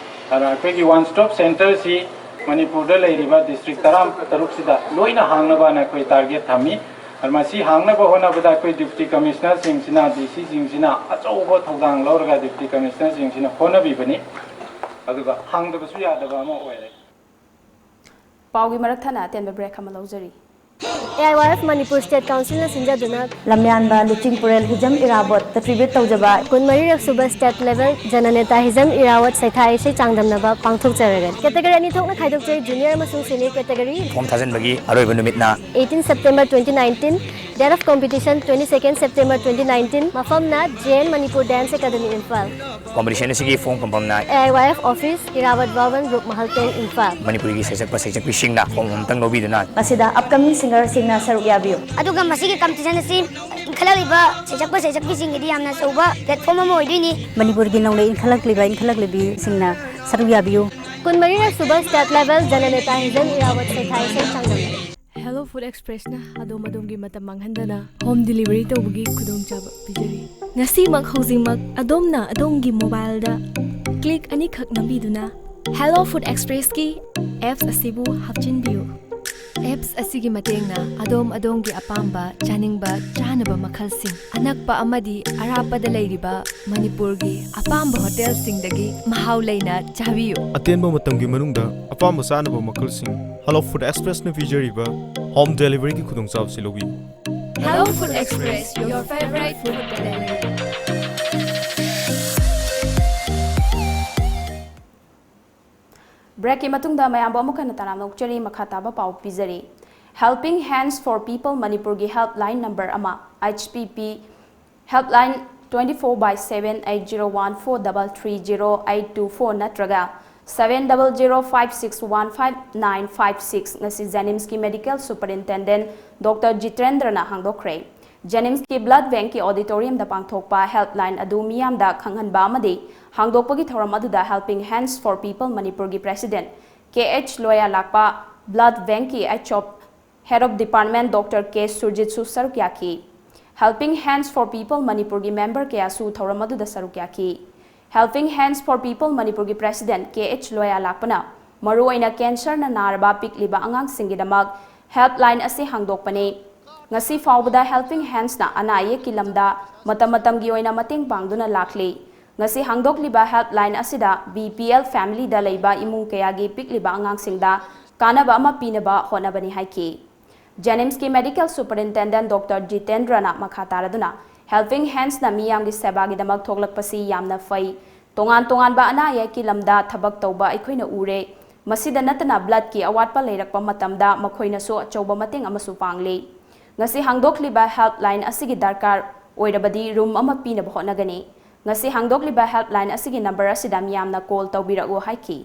ꯑꯗꯨꯅ ꯑꯩꯈꯣꯏꯒꯤ ꯋꯥꯟ ꯁ꯭ꯇꯣꯞ ꯁꯦꯟꯇꯔꯁꯤ ꯃꯅꯤꯄꯨꯔꯗ ꯂꯩꯔꯤꯕ ꯗꯤꯁꯇ꯭ꯔꯤꯛ ꯇꯔꯥ ꯇꯔꯨꯛꯁꯤꯗ ꯂꯣꯏꯅ ꯍꯥꯡꯅꯕꯅ ꯑꯩꯈꯣꯏ ꯇꯥꯔꯒꯦꯠ ꯊꯝꯃꯤ꯫ ꯑꯗꯨ ꯃꯁꯤ ꯍꯥꯡꯅꯕ ꯍꯣꯠꯅꯕꯗ ꯑꯩꯈꯣꯏ ꯗꯤꯄ꯭ꯌꯨꯇꯤ ꯀꯃꯤꯁꯅꯔꯁꯤꯡꯁꯤꯅ, ꯗꯤ ꯁꯤꯁꯤꯡꯁꯤꯅ ꯑꯆꯧꯕ ꯊꯧꯗꯥꯡ ꯂꯧꯔꯒ ꯗꯤꯄ꯭ꯌꯨꯇꯤ ꯀꯃꯤꯁꯅꯔꯁꯤꯡꯁꯤꯅ ꯍꯣꯠꯅꯕꯤꯕꯅꯤ꯫ ꯑꯗꯨꯒ ꯍꯥꯡꯗꯕꯁꯨ ꯌꯥꯗꯕ ꯑꯃ ꯑꯣꯏꯔꯦ꯫ ꯄꯥꯎꯒꯤ ꯃꯔꯛ ꯊꯠꯅ ꯑꯇꯦꯟꯕ ꯕ꯭ꯔꯦꯛ ꯑꯃ ꯂꯧꯖꯔꯤ꯫ A I Y F Manipur state ꯀꯥꯎꯟꯁꯤꯜꯅ ꯁꯤꯟꯖꯗꯨꯅ ꯂꯝꯌꯥꯟꯕ ꯂꯨꯆꯤꯡ ꯄꯨꯔꯦꯜ ꯍꯤꯖꯝ ꯏꯔꯥꯕꯣꯠꯇ ꯇ꯭ꯔꯤꯕ꯭ꯌꯨꯠ ꯇꯧꯖꯕ ꯀꯨꯟꯃꯔꯤꯔꯛ ꯁꯨꯕ ꯁ꯭ꯇꯦꯠ ꯂꯦꯚꯦꯜ ꯖꯅꯅꯦꯇꯥ ꯍꯤꯖꯝ ꯏꯔꯥꯕꯣꯠ ꯁꯩꯊꯥ ꯏꯁꯩ ꯆꯥꯡꯗꯝꯅꯕ ꯄꯥꯡꯊꯣꯛꯆꯔꯒꯅꯤ꯫ ꯀꯦꯇꯦꯒꯣꯔꯤ ꯑꯅꯤ ꯊꯣꯛꯅ ꯈꯥꯏꯗꯣꯛꯆꯩ, ꯖꯨꯅꯤꯌꯔ ꯑꯃꯁꯨꯡ ꯁꯦꯅꯤꯌꯔ ꯀꯦꯇꯦꯒꯣꯔꯤ꯫ ꯐꯣꯝ ꯊꯥꯖꯤꯟꯕꯒꯤ ꯑꯔꯣꯏꯕ ꯅꯨꯃꯤꯠꯅ eighteen September twenty nineteen, date of competition twenty second September twenty nineteen, ꯃꯐꯝꯅ J N Manipur dance academy Imphal. Competition ꯑꯁꯤꯒꯤ ꯐꯣꯝ ꯐꯪꯐꯝꯅ A I Y F office, Irabot Bhavan, Rup Mahal tank, Imphal. ꯃꯅꯤꯄꯨꯔꯤꯒꯤ ꯁꯩꯁꯛꯄ ꯁꯩꯁꯛꯄꯤꯁꯤꯡꯅ ꯐꯣꯝ ꯑꯃꯇꯪ ꯂꯧꯕꯤꯗꯨꯅ ꯃꯁꯤꯗ ꯑꯞꯀꯃꯤꯡ ꯁꯤꯡꯒꯔꯁꯤꯡꯅ ꯁꯔꯨꯛ ꯌꯥꯕꯤꯌꯨ꯫ ꯑꯗꯨꯒ ꯃꯁꯤꯒꯤ ꯀꯝꯄꯤꯇꯤꯁꯟ ꯑꯁꯤ ꯏꯟꯈꯠꯂꯛꯂꯤꯕ ꯁꯩꯁꯛꯄ ꯁꯩꯁꯛꯄꯤꯁꯤꯡꯒꯤꯗꯤ ꯌꯥꯝꯅ ꯑꯆꯧꯕ ꯄ꯭ꯂꯦꯠꯐꯣꯝ ꯑꯃ ꯑꯣꯏꯗꯣꯏꯅꯤ꯫ ꯃꯅꯤꯄꯨꯔꯒꯤ ꯅꯧꯅ ꯏꯟꯈꯠꯂꯛꯂꯤꯕ ꯏꯟꯈꯠꯂꯛꯂꯤꯕꯤꯁꯤꯡꯅ ꯁꯔꯨꯛ ꯌꯥꯕꯤꯌꯨ꯫ ꯀꯨꯟꯃꯔꯤꯔꯛ ꯁꯨꯕ ꯁ꯭ꯇꯦꯠ ꯂꯦꯚꯦꯜ ꯖꯅꯅꯦꯇꯥ ꯍꯤꯖꯝ ꯏꯔꯥꯕꯠ ꯁꯩꯊꯥ ꯏꯁꯩ ꯆꯥꯡꯗꯝꯅꯕ꯫ ꯍꯦꯜꯂꯣ ꯐꯨꯗ ꯑꯦꯛꯁꯄ꯭ꯔꯦꯁꯅ ꯑꯗꯣꯝ ꯑꯗꯣꯝꯒꯤ ꯃꯇꯝ ꯃꯥꯡꯍꯟꯗꯅ ꯍꯣꯝ ꯗꯤꯂꯤꯚꯔꯤ ꯇꯧꯕꯒꯤ ꯈꯨꯗꯣꯡꯆꯥꯕ ꯄꯤꯖꯔꯤ꯫ ꯉꯁꯤꯃꯛ ꯍꯧꯖꯤꯛꯃꯛ ꯑꯗꯣꯝꯅ ꯑꯗꯣꯝꯒꯤ ꯃꯣꯕꯥꯏꯜꯗ ꯀ꯭ꯂꯤꯛ ꯑꯅꯤꯈꯛ ꯅꯝꯕꯤꯗꯨꯅ ꯍꯦꯜꯂꯣ ꯐꯨꯗ ꯑꯦꯛꯁꯄ꯭ꯔꯦꯁꯀꯤ ꯑꯦꯞꯁ ꯑꯁꯤꯕꯨ ꯍꯥꯞꯆꯤꯟꯕꯤꯌꯨ꯫ ꯑꯦꯞꯁ ꯑꯁꯤꯒꯤ ꯃꯇꯦꯡꯅ ꯑꯗꯣꯝ ꯑꯗꯣꯝꯒꯤ ꯑꯄꯥꯝꯕ ꯆꯥꯅꯤꯡꯕ ꯆꯥꯅꯕ ꯃꯈꯜꯁꯤꯡ ꯑꯅꯛꯄ ꯑꯃꯗꯤ ꯑꯔꯥꯞꯄꯗ ꯂꯩꯔꯤꯕ ꯃꯅꯤꯄꯨꯔꯒꯤ ꯑꯄꯥꯝꯕ ꯍꯣꯇꯦꯜꯁꯤꯡꯗꯒꯤ ꯃꯍꯥꯎ ꯂꯩꯅ ꯆꯥꯕꯤꯌꯨ꯫ ꯑꯇꯦꯟꯕ ꯃꯇꯝꯒꯤ ꯃꯅꯨꯡꯗ ꯑꯄꯥꯝꯕ ꯆꯥꯅꯕ ꯃꯈꯜꯁꯤꯡ ꯍꯦꯜꯂꯣ ꯐꯨꯗ ꯑꯦꯛꯁꯄ꯭ꯔꯦꯁꯅ ꯄꯤꯖꯔꯤꯕ ꯍꯣꯝ ꯗꯦꯂꯤꯚꯔꯤꯒꯤ ꯈꯨꯗꯣꯡꯆꯥꯕꯁꯤ ꯂꯧꯕꯤꯌꯨ꯫ Hello Food Express, your favorite food delivery. ꯕ꯭ꯔꯦꯛꯀꯤ ꯃꯇꯨꯡꯗ ꯃꯌꯥꯝꯕꯨ ꯑꯃꯨꯛ ꯍꯟꯅ ꯇꯔꯥꯝꯅ ꯑꯣꯛꯆꯔꯤ꯫ ꯃꯈꯥ ꯇꯥꯕ ꯄꯥꯎ ꯄꯤꯖꯔꯤ꯫ Helping Hands for People ꯃꯅꯤꯄꯨꯔꯒꯤ ꯍꯦꯜꯞꯂꯥꯏꯟ ꯅꯝꯕꯔ ꯑꯃ, H P P helpline twenty four by seven, eight zero one four double three zero eight two four ꯅꯠꯇ꯭ꯔꯒ seven double zero five six one five nine five six ꯉꯁꯤ ꯖꯦꯅꯤꯝꯁꯀꯤ medical ꯁꯨꯄꯔꯤꯟꯇꯦꯟꯗꯦꯟ doctor ꯖꯤꯇꯦꯟꯗ꯭ꯔꯅ ꯍꯥꯡꯗꯣꯛꯈ꯭ꯔꯦ꯫ ꯖꯦꯅꯤꯝꯁꯀꯤ blood ꯕꯦꯡꯛꯀꯤ ꯑꯣꯗꯤꯇꯣꯔꯤꯌꯝꯗ ꯄꯥꯡꯊꯣꯛꯄ helpline ꯑꯗꯨ ꯃꯤꯌꯥꯝꯗ ꯈꯪꯍꯟꯕ ꯑꯃꯗꯤ ꯍꯥꯡꯗꯣꯛꯄꯒꯤ ꯊꯧꯔꯝ ꯑꯗꯨꯗ Helping Hands for People ꯃꯅꯤꯄꯨꯔꯒꯤ ꯄ꯭ꯔꯦꯁꯤꯗꯦꯟꯠ ꯀꯦ ꯑꯩꯆ ꯂꯣꯌꯥ ꯂꯥꯛꯄ, ꯕ꯭ꯂꯗ ꯕꯦꯡꯛꯀꯤ ꯑꯦꯆꯣꯞ ꯍꯦꯗ ꯑꯣꯐ ꯗꯤꯄꯥꯔꯠꯃꯦꯟꯠ ꯗꯣꯛꯇꯔ ꯀꯦ ꯁꯨꯔꯖꯤꯠꯁꯨ ꯁꯔꯨꯛ ꯌꯥꯈꯤ꯫ Helping Hands for People ꯃꯅꯤꯄꯨꯔꯒꯤ ꯃꯦꯝꯕꯔ ꯀꯌꯥꯁꯨ ꯊꯧꯔꯝ ꯑꯗꯨꯗ ꯁꯔꯨꯛ ꯌꯥꯈꯤ꯫ Helping Hands for People ꯃꯅꯤꯄꯨꯔꯒꯤ ꯄ꯭ꯔꯦꯁꯤꯗꯦꯟꯠ ꯀꯦ ꯑꯩꯆ ꯂꯣꯌꯥ ꯂꯥꯛꯄꯅ ꯃꯔꯨꯑꯣꯏꯅ ꯀꯦꯟꯁꯔꯅ ꯅꯥꯔꯕ ꯄꯤꯛꯂꯤꯕ ꯑꯉꯥꯡꯁꯤꯡꯒꯤꯗꯃꯛ ꯍꯦꯜꯞꯂꯥꯏꯟ ꯑꯁꯤ ꯍꯥꯡꯗꯣꯛꯄꯅꯤ꯫ ꯉꯁꯤ ꯐꯥꯎꯕꯗ Helping Handsꯅ ꯑꯅꯥ ꯑꯌꯦꯛꯀꯤ ꯂꯝꯗ ꯃꯇꯝ ꯃꯇꯝꯒꯤ ꯑꯣꯏꯅ ꯃꯇꯦꯡ ꯄꯥꯡꯗꯨꯅ ꯂꯥꯛꯂꯤ꯫ ꯉꯁꯤ ꯍꯥꯡꯗꯣꯛꯂꯤꯕ ꯍꯦꯜꯞꯂꯥꯏꯟ ꯑꯁꯤꯗ ꯕꯤ ꯄꯤ ꯑꯦꯜ ꯐꯦꯃꯤꯂꯤꯗ ꯂꯩꯕ ꯏꯃꯨꯡ ꯀꯌꯥꯒꯤ ꯄꯤꯛꯂꯤꯕ ꯑꯉꯥꯡꯁꯤꯡꯗ ꯀꯥꯟꯅꯕ ꯑꯃ ꯄꯤꯅꯕ ꯍꯣꯠꯅꯕꯅꯤ ꯍꯥꯏꯈꯤ꯫ ꯖꯦꯅꯤꯝꯁꯀꯤ ꯃꯦꯗꯤꯀꯦꯜ ꯁꯨꯄꯔꯤꯟꯇꯦꯟꯗꯦꯟꯠ ꯗꯣꯛꯇꯔ ꯖꯤꯇꯦꯟꯗ꯭ꯔꯅ ꯃꯈꯥ ꯇꯥꯔꯗꯨꯅ, Helping Handsꯅ ꯃꯤꯌꯥꯝꯒꯤ ꯁꯦꯕꯥꯒꯤꯗꯃꯛ ꯊꯣꯛꯂꯛꯄꯁꯤ ꯌꯥꯝꯅ ꯐꯩ꯫ ꯇꯣꯉꯥꯟ ꯇꯣꯉꯥꯟꯕ ꯑꯅꯥ ꯑꯌꯦꯛꯀꯤ ꯂꯝꯗ ꯊꯕꯛ ꯇꯧꯕ ꯑꯩꯈꯣꯏꯅ ꯎꯔꯦ꯫ ꯃꯁꯤꯗ ꯅꯠꯇꯅ ꯕ꯭ꯂꯗꯀꯤ ꯑꯋꯥꯠꯄ ꯂꯩꯔꯛꯄ ꯃꯇꯝꯗ ꯃꯈꯣꯏꯅꯁꯨ ꯑꯆꯧꯕ ꯃꯇꯦꯡ ꯑꯃꯁꯨ ꯄꯥꯡꯂꯤ꯫ ꯉꯁꯤ ꯍꯥꯡꯗꯣꯛꯂꯤꯕ ꯍꯦꯜꯞꯂꯥꯏꯟ ꯑꯁꯤꯒꯤ ꯗꯔꯀꯥꯔ ꯑꯣꯏꯔꯕꯗꯤ ꯔꯨꯝ ꯑꯃ ꯄꯤꯅꯕ ꯍꯣꯠꯅꯒꯅꯤ꯫ ꯉꯁꯤ ꯍꯥꯡꯗꯣꯛꯂꯤꯕ ꯍꯦꯜꯞꯂꯥꯏꯟ ꯑꯁꯤꯒꯤ ꯅꯝꯕꯔ ꯑꯁꯤꯗ ꯃꯤꯌꯥꯝꯅ ꯀꯣꯜ ꯇꯧꯕꯤꯔꯛꯎ ꯍꯥꯏꯈꯤ꯫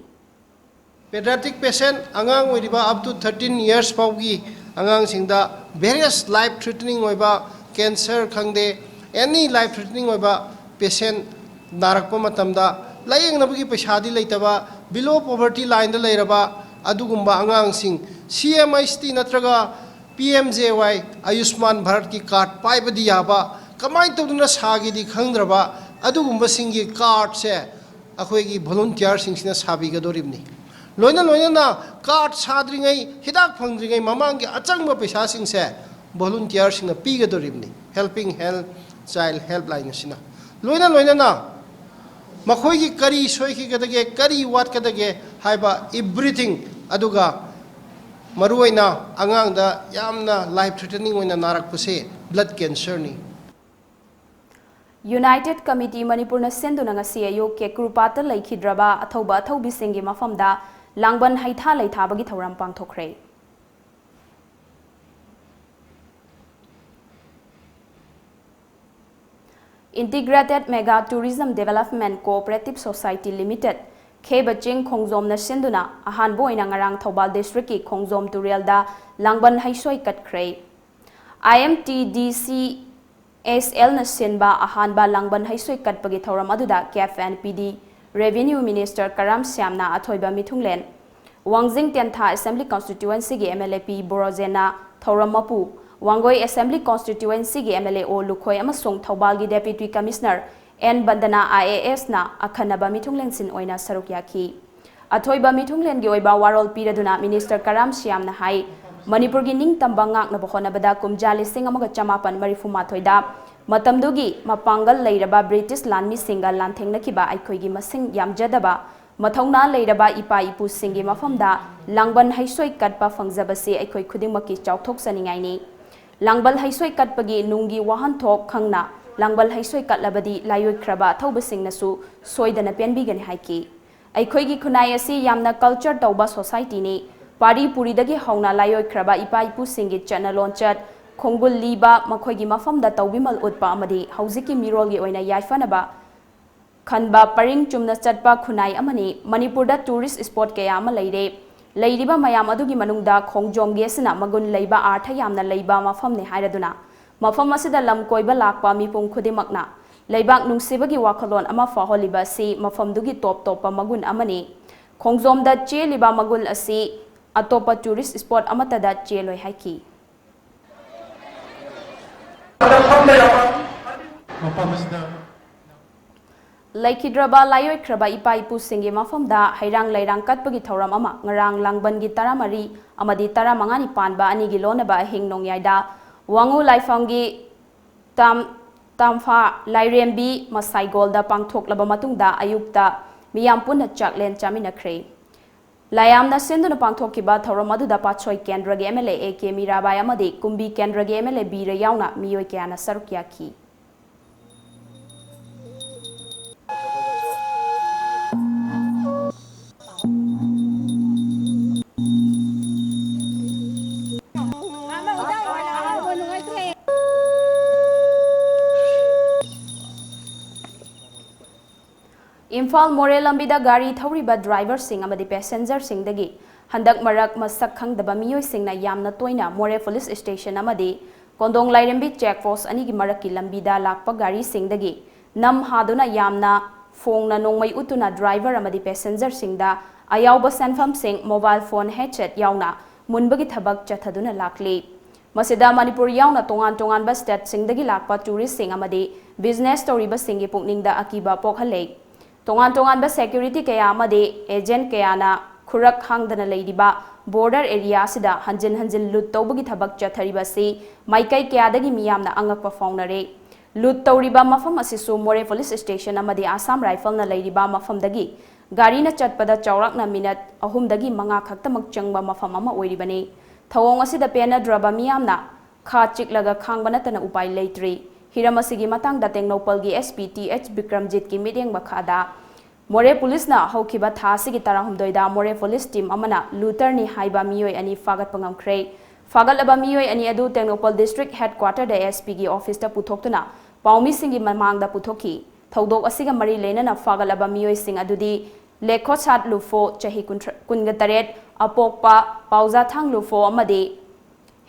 Pediatric patient, ꯑꯉꯥꯡ ꯑꯣꯏꯔꯤꯕ up to thirteen years ꯐꯥꯎꯒꯤ ꯑꯉꯥꯡꯁꯤꯡꯗ various life threatening ꯑꯣꯏꯕ cancer ꯈꯪꯗꯦ, any life threatening ꯑꯣꯏꯕ patient ꯅꯥꯔꯛꯄ ꯃꯇꯝꯗ ꯂꯥꯌꯦꯡꯅꯕꯒꯤ ꯄꯩꯁꯥꯗꯤ ꯂꯩꯇꯕ, below poverty lineꯗ ꯂꯩꯔꯕ ꯑꯗꯨꯒꯨꯝꯕ ꯑꯉꯥꯡꯁꯤꯡ C M H T ꯅꯠꯇ꯭ꯔꯒ P M J Y Ayushman Bharatꯀꯤ card ꯄꯥꯏꯕꯗꯤ ꯌꯥꯕ, ꯀꯃꯥꯏꯅ ꯇꯧꯗꯨꯅ ꯁꯥꯒꯦꯗꯤ ꯈꯪꯗ꯭ꯔꯕ ꯑꯗꯨꯒꯨꯝꯕꯁꯤꯡꯒꯤ cardꯁꯦ ꯑꯩꯈꯣꯏꯒꯤ volunteerꯁꯤꯡꯁꯤꯅ ꯁꯥꯕꯤꯒꯗꯧꯔꯤꯕꯅꯤ꯫ ꯂꯣꯏꯅ ꯂꯣꯏꯅꯅ card ꯁꯥꯗ꯭ꯔꯤꯉꯩ, ꯍꯤꯗꯥꯛ ꯐꯪꯗ꯭ꯔꯤꯉꯩ ꯃꯃꯥꯡꯒꯤ ꯑꯆꯪꯕ ꯄꯩꯁꯥꯁꯤꯡꯁꯦ volunteerꯁꯤꯡꯅ ꯄꯤꯒꯗꯧꯔꯤꯕꯅꯤ Helping Hands Child Helpline ꯑꯁꯤꯅ꯫ ꯂꯣꯏꯅ ꯂꯣꯏꯅꯅ ꯃꯈꯣꯏꯒꯤ ꯀꯔꯤ ꯁꯣꯏꯈꯤꯒꯗꯒꯦ, ꯀꯔꯤ ꯋꯥꯠꯀꯗꯒꯦ ꯍꯥꯏꯕ everything, ꯑꯗꯨꯒ ꯃꯔꯨꯑꯣꯏꯅ ꯑꯉꯥꯡꯗ ꯌꯥꯝꯅ life threatening ꯑꯣꯏꯅ ꯅꯥꯔꯛꯄꯁꯦ blood cancerꯅꯤ꯫ United Committee ꯃꯅꯤꯄꯨꯔꯅ ꯁꯤꯟꯗꯨꯅ ꯉꯁꯤ ꯑꯌꯨꯛ ꯀꯦꯀ꯭ꯔꯨꯄꯥꯠꯇ ꯂꯩꯈꯤꯗ꯭ꯔꯕ ꯑꯊꯧꯕ ꯑꯊꯧꯕꯤꯁꯤꯡꯒꯤ ꯃꯐꯝꯗ ꯂꯥꯡꯕꯟ ꯍꯩꯊꯥ ꯂꯩꯊꯥꯕꯒꯤ ꯊꯧꯔꯝ ꯄꯥꯡꯊꯣꯛꯈ꯭ꯔꯦ꯫ Integrated Mega Tourism Development Cooperative Society Limited, ꯈꯦꯕ ꯆꯤꯡ ꯈꯣꯡꯖꯣꯝꯅ ꯁꯤꯟꯗꯨꯅ ꯑꯍꯥꯟꯕ ꯑꯣꯏꯅ ꯉꯔꯥꯡ ꯊꯧꯕꯥꯜ districtꯀꯤ ꯈꯣꯡꯖꯣꯝ ꯇꯨꯔꯦꯜꯗ ꯂꯥꯡꯕꯟ ꯍꯩꯁꯣꯏ ꯀꯠꯈ꯭ꯔꯦ꯫ I M T D C S L ꯅ ꯁꯤꯟꯕ ꯑꯍꯥꯟꯕ ꯂꯥꯡꯕꯟ ꯍꯩꯁꯣꯏ ꯀꯠꯄꯒꯤ ꯊꯧꯔꯝ ꯑꯗꯨꯗ Cap and P D Revenue Minister ꯀꯔꯥꯝ ꯁ꯭ꯌꯥꯝꯅ ꯑꯊꯣꯏꯕ ꯃꯤꯊꯨꯡꯂꯦꯟ, ꯋꯥꯡꯖꯤꯡ ꯇꯦꯟꯊꯥ Assembly Constituency ꯒꯤ M L A ꯄꯤ ꯕꯣꯔꯣꯖꯦꯟꯅ ꯊꯧꯔꯝ ꯃꯄꯨ, ꯋꯥꯡꯒꯣꯏ Assembly Constituency ꯒꯤ M L A ꯑꯣ ꯂꯨꯈꯣꯏ ꯑꯃꯁꯨꯡ ꯊꯧꯕꯥꯜꯒꯤ Deputy Commissioner ꯑꯦꯟ ꯕꯟꯗꯅꯥ I A S ꯅ ꯑꯈꯟꯅꯕ ꯃꯤꯊꯨꯡꯂꯦꯟꯁꯤꯟ ꯑꯣꯏꯅ ꯁꯔꯨꯛ ꯌꯥꯈꯤ꯫ ꯑꯊꯣꯏꯕ ꯃꯤꯊꯨꯡꯂꯦꯟꯒꯤ ꯑꯣꯏꯕ ꯋꯥꯔꯣꯜ ꯄꯤꯔꯗꯨꯅ Minister ꯀꯔꯥꯝ ꯁ꯭ꯌꯥꯝꯅ ꯍꯥꯏ, ꯃꯅꯤꯄꯨꯔꯒꯤ ꯅꯤꯡꯇꯝꯕ ꯉꯥꯛꯅꯕ ꯍꯣꯠꯅꯕꯗ ꯀꯨꯝꯖꯥ ꯂꯤꯁꯤꯡ ꯑꯃꯒ ꯆꯃꯥꯄꯟ ꯃꯔꯤꯐꯨ ꯃꯥꯊꯣꯏꯗ ꯃꯇꯝꯗꯨꯒꯤ ꯃꯄꯥꯡꯒꯜ ꯂꯩꯔꯕ British ꯂꯥꯟꯃꯤꯁꯤꯡꯒ ꯂꯥꯟꯊꯦꯡꯅꯈꯤꯕ ꯑꯩꯈꯣꯏꯒꯤ ꯃꯁꯤꯡ ꯌꯥꯝꯖꯗꯕ, ꯃꯊꯧꯅꯥ ꯂꯩꯔꯕ ꯏꯄꯥ ꯏꯄꯨꯁꯤꯡꯒꯤ ꯃꯐꯝꯗ ꯂꯥꯡꯕꯟ ꯍꯩꯁꯣꯏ ꯀꯠꯄ ꯐꯪꯖꯕꯁꯤ ꯑꯩꯈꯣꯏ ꯈꯨꯗꯤꯡꯃꯛꯀꯤ ꯆꯥꯎꯊꯣꯛꯆꯅꯤꯡꯉꯥꯏꯅꯤ꯫ ꯂꯥꯡꯕꯜ ꯍꯩꯁꯣꯏ ꯀꯠꯄꯒꯤ ꯅꯨꯡꯒꯤ ꯋꯥꯍꯟꯊꯣꯛ ꯈꯪꯅ ꯂꯥꯡꯕꯜ ꯍꯩꯁꯣꯏ ꯀꯠꯂꯕꯗꯤ ꯂꯥꯏꯑꯣꯏꯈ꯭ꯔꯕ ꯑꯊꯧꯕꯁꯤꯡꯅꯁꯨ ꯁꯣꯏꯗꯅ ꯄꯦꯟꯕꯤꯒꯅꯤ ꯍꯥꯏꯈꯤ꯫ ꯑꯩꯈꯣꯏꯒꯤ ꯈꯨꯟꯅꯥꯏ ꯑꯁꯤ ꯌꯥꯝꯅ culture ꯇꯧꯕ society ꯅꯤ꯫ ꯄꯥꯔꯤ ꯄꯨꯔꯤꯗꯒꯤ ꯍꯧꯅ ꯂꯥꯏꯑꯣꯏꯈ꯭ꯔꯕ ꯏꯄꯥ ꯏꯄꯨꯁꯤꯡꯒꯤ ꯆꯠꯅ ꯂꯣꯟꯆꯠ, ꯈꯣꯡꯒꯨꯜ ꯂꯤꯕ, ꯃꯈꯣꯏꯒꯤ ꯃꯐꯝꯗ ꯇꯧꯕꯤꯃꯜ ꯎꯠꯄ ꯑꯃꯗꯤ ꯍꯧꯖꯤꯛꯀꯤ ꯃꯤꯔꯣꯜꯒꯤ ꯑꯣꯏꯅ ꯌꯥꯏꯐꯅꯕ ꯈꯟꯕ ꯄꯔꯤꯡ ꯆꯨꯝꯅ ꯆꯠꯄ ꯈꯨꯟꯅꯥꯏ ꯑꯃꯅꯤ꯫ ꯃꯅꯤꯄꯨꯔꯗ tourist spot ꯀꯌꯥ ꯑꯃ ꯂꯩꯔꯦ꯫ ꯂꯩꯔꯤꯕ ꯃꯌꯥꯝ ꯑꯗꯨꯒꯤ ꯃꯅꯨꯡꯗ ꯈꯣꯡꯖꯣꯝꯒꯤ ꯑꯁꯤꯅ ꯃꯒꯨꯟ ꯂꯩꯕ ꯑꯥꯔꯊ ꯌꯥꯝꯅ ꯂꯩꯕ ꯃꯐꯝꯅꯤ ꯍꯥꯏꯔꯗꯨꯅ ꯃꯐꯝ ꯑꯁꯤꯗ ꯂꯝ ꯀꯣꯏꯕ ꯂꯥꯛꯄ ꯃꯤꯄꯨꯝ ꯈꯨꯗꯤꯡꯃꯛꯅ ꯂꯩꯕꯥꯛ ꯅꯨꯡꯁꯤꯕꯒꯤ ꯋꯥꯈꯜꯂꯣꯟ ꯑꯃ ꯐꯥꯎꯍꯜꯂꯤꯕ ꯑꯁꯤ ꯃꯐꯝꯗꯨꯒꯤ ꯇꯣꯞ ꯇꯣꯞꯄ ꯃꯒꯨꯟ ꯑꯃꯅꯤ꯫ ꯈꯣꯡꯖꯣꯝꯗ ꯆꯦꯜꯂꯤꯕ ꯃꯒꯨꯟ ꯑꯁꯤ ꯑꯇꯣꯞꯄ tourist spot ꯑꯃꯠꯇꯗ ꯆꯦꯜꯂꯣꯏ ꯍꯥꯏꯈꯤ꯫ ꯃꯐꯝ ꯑꯁꯤꯗ ꯂꯩꯈꯤꯗ꯭ꯔꯕ ꯂꯥꯏꯑꯣꯏꯈ꯭ꯔꯕ ꯏꯄꯥ ꯏꯄꯨꯁꯤꯡꯒꯤ ꯃꯐꯝꯗ ꯍꯩꯔꯥꯡ ꯂꯩꯔꯥꯡ ꯀꯠꯄꯒꯤ ꯊꯧꯔꯝ ꯑꯃ ꯉꯔꯥꯡ ꯂꯥꯡꯕꯟꯒꯤ ꯇꯔꯥꯃꯔꯤ ꯑꯃꯗꯤ ꯇꯔꯥꯃꯉꯥꯅꯤ ꯄꯥꯟꯕ ꯑꯅꯤꯒꯤ ꯂꯣꯟꯅꯕ ꯑꯍꯤꯡ ꯅꯣꯡꯌꯥꯏꯗ ꯋꯥꯉꯨ ꯂꯥꯏꯐꯝꯒꯤ ꯇꯥꯝ-, ꯇꯥꯝꯐꯥ ꯂꯥꯏꯔꯦꯝꯕꯤ ꯃꯁꯥꯏꯒꯣꯜꯗ ꯄꯥꯡꯊꯣꯛꯂꯕ ꯃꯇꯨꯡꯗ ꯑꯌꯨꯛꯇ ꯃꯤꯌꯥꯝ ꯄꯨꯟꯅ ꯆꯥꯛꯂꯦꯟ ꯆꯥꯃꯤꯟꯅꯈ꯭ꯔꯦ꯫ ꯂꯥꯏꯌꯥꯝꯅ ꯁꯤꯟꯗꯨꯅ ꯄꯥꯡꯊꯣꯛꯈꯤꯕ ꯊꯧꯔꯝ ꯑꯗꯨꯗ ꯄꯥꯠꯁꯣꯏ ꯀꯦꯟꯗ꯭ꯔꯒꯤ M L A A K Mirabai ꯑꯃꯗꯤ ꯀꯨꯝꯕꯤ ꯀꯦꯟꯗ꯭ꯔꯒꯤ M L A ꯕꯤꯔ ꯌꯥꯎꯅ ꯃꯤꯑꯣꯏ ꯀꯌꯥꯅ ꯁꯔꯨꯛ ꯌꯥꯈꯤ꯫ ꯏꯝꯐꯥꯜ ꯃꯣꯔꯦ ꯂꯝꯕꯤꯗ ꯒꯥꯔꯤ ꯊꯧꯔꯤꯕ driverꯁꯤꯡ ꯑꯃꯗꯤ passengerꯁꯤꯡꯗꯒꯤ ꯍꯟꯗꯛ ꯃꯔꯛ ꯃꯁꯛ ꯈꯪꯗꯕ ꯃꯤꯑꯣꯏꯁꯤꯡꯅ ꯌꯥꯝꯅ ꯇꯣꯏꯅ ꯃꯣꯔꯦ police station ꯑꯃꯗꯤ ꯀꯣꯟꯗꯣꯡ ꯂꯥꯏꯔꯦꯝꯕꯤ ꯆꯦꯛ ꯄꯣꯁ ꯑꯅꯤꯒꯤ ꯃꯔꯛꯀꯤ ꯂꯝꯕꯤꯗ ꯂꯥꯛꯄ ꯒꯥꯔꯤꯁꯤꯡꯗꯒꯤ ꯅꯝ ꯍꯥꯗꯨꯅ ꯌꯥꯝꯅ ꯐꯣꯡꯅ ꯅꯣꯡꯃꯩ ꯎꯠꯇꯨꯅ ꯗ꯭ꯔꯥꯏꯚꯔ ꯑꯃꯗꯤ ꯄꯦꯁꯦꯟꯖꯔꯁꯤꯡꯗ ꯑꯌꯥꯎꯕ ꯁꯦꯟꯐꯝꯁꯤꯡ, ꯃꯣꯕꯥꯏꯜ ꯐꯣꯟ, ꯍꯦꯗꯁꯦꯠ ꯌꯥꯎꯅ ꯃꯨꯟꯕꯒꯤ ꯊꯕꯛ ꯆꯠꯊꯗꯨꯅ ꯂꯥꯛꯂꯤ꯫ ꯃꯁꯤꯗ ꯃꯅꯤꯄꯨꯔ ꯌꯥꯎꯅ ꯇꯣꯉꯥꯟ ꯇꯣꯉꯥꯟꯕ ꯁ꯭ꯇꯦꯠꯁꯤꯡꯗꯒꯤ ꯂꯥꯛꯄ ꯇꯨꯔꯤꯁꯁꯤꯡ ꯑꯃꯗꯤ ꯕꯤꯖꯤꯅꯦꯁ ꯇꯧꯔꯤꯕꯁꯤꯡꯒꯤ ꯄꯨꯛꯅꯤꯡꯗ ꯑꯀꯤꯕ ꯄꯣꯛꯍꯜꯂꯦ꯫ ꯇꯣꯉꯥꯟ ꯇꯣꯉꯥꯟꯕ ꯁꯦꯀ꯭ꯌꯨꯔꯤꯇꯤ ꯀꯌꯥ ꯑꯃꯗꯤ ꯑꯦꯖꯦꯟꯠ ꯀꯌꯥꯅ ꯈꯨꯔꯛ ꯍꯥꯡꯗꯅ ꯂꯩꯔꯤꯕ ꯕꯣꯔꯗꯔ ꯑꯦꯔꯤꯌꯥ ꯑꯁꯤꯗ ꯍꯟꯖꯤꯟ ꯍꯟꯖꯤꯟ ꯂꯨꯠ ꯇꯧꯕꯒꯤ ꯊꯕꯛ ꯆꯠꯊꯔꯤꯕ ꯑꯁꯤ ꯃꯥꯏꯀꯩ ꯀꯌꯥꯗꯒꯤ ꯃꯤꯌꯥꯝꯅ ꯑꯉꯛꯄ ꯐꯥꯎꯅꯔꯦ꯫ ꯂꯨꯠ ꯇꯧꯔꯤꯕ ꯃꯐꯝ ꯑꯁꯤꯁꯨ ꯃꯣꯔꯦ ꯄꯨꯂꯤꯁ ꯁ꯭ꯇꯦꯁꯟ ꯑꯃꯗꯤ ꯑꯁꯥꯝ ꯔꯥꯏꯐꯜꯅ ꯂꯩꯔꯤꯕ ꯃꯐꯝꯗꯒꯤ ꯒꯥꯔꯤꯅ ꯆꯠꯄꯗ ꯆꯥꯎꯔꯥꯛꯅ ꯃꯤꯅꯠ ꯑꯍꯨꯝꯗꯒꯤ ꯃꯉꯥ ꯈꯛꯇꯃꯛ ꯆꯪꯕ ꯃꯐꯝ ꯑꯃ ꯑꯣꯏꯔꯤꯕꯅꯤ꯫ ꯊꯧꯑꯣꯡ ꯑꯁꯤꯗ ꯄꯦꯟꯅꯗ꯭ꯔꯕ ꯃꯤꯌꯥꯝꯅ ꯈꯥ ꯆꯤꯛꯂꯒ ꯈꯥꯡꯕ ꯅꯠꯇꯅ ꯎꯄꯥꯏ ꯂꯩꯇ꯭ꯔꯤ꯫ ꯍꯤꯔꯝ ꯑꯁꯤꯒꯤ ꯃꯇꯥꯡꯗ ꯇꯦꯡꯅꯧꯄꯜꯒꯤ SP ꯇꯤ ꯑꯩꯆ ꯕꯤꯀ꯭ꯔꯝꯖꯤꯠꯀꯤ ꯃꯤꯠꯌꯦꯡ ꯃꯈꯥꯗ ꯃꯣꯔꯦ ꯄꯨꯂꯤꯁꯅ ꯍꯧꯈꯤꯕ ꯊꯥ ꯑꯁꯤꯒꯤ ꯇꯔꯥꯍꯨꯝꯗꯣꯏꯗ ꯃꯣꯔꯦ ꯄꯨꯂꯤꯁ ꯇꯤꯝ ꯑꯃꯅ ꯂꯨꯇꯔꯅꯤ ꯍꯥꯏꯕ ꯃꯤꯑꯣꯏ ꯑꯅꯤ ꯐꯥꯒꯠꯄ ꯉꯝꯈ꯭ꯔꯦ꯫ ꯐꯥꯒꯠꯂꯕ ꯃꯤꯑꯣꯏ ꯑꯅꯤ ꯑꯗꯨ ꯇꯦꯡꯅꯧꯄꯜ ꯗꯤꯁꯇ꯭ꯔꯤꯛ ꯍꯦꯗꯀ꯭ꯋꯥꯇꯔꯗ SP ꯒꯤ ꯑꯣꯐꯤꯁꯇ ꯄꯨꯊꯣꯛꯇꯨꯅ ꯄꯥꯎꯃꯤꯁꯤꯡꯒꯤ ꯃꯃꯥꯡꯗ ꯄꯨꯊꯣꯛꯈꯤ꯫ ꯊꯧꯗꯣꯛ ꯑꯁꯤꯒ ꯃꯔꯤ ꯂꯩꯅꯅ ꯐꯥꯒꯠꯂꯕ ꯃꯤꯑꯣꯏꯁꯤꯡ ꯑꯗꯨꯗꯤ ꯂꯦꯈꯣꯁꯥꯠ ꯂꯨꯐꯣ, ꯆꯍꯤ ꯀꯨꯟꯊ꯭ꯔꯥ, ꯀꯨꯟꯒ ꯇꯔꯦꯠ ꯑꯄꯣꯛꯄ ꯄꯥꯎꯖꯥꯊꯥꯡ ꯂꯨꯐꯣ ꯑꯃꯗꯤ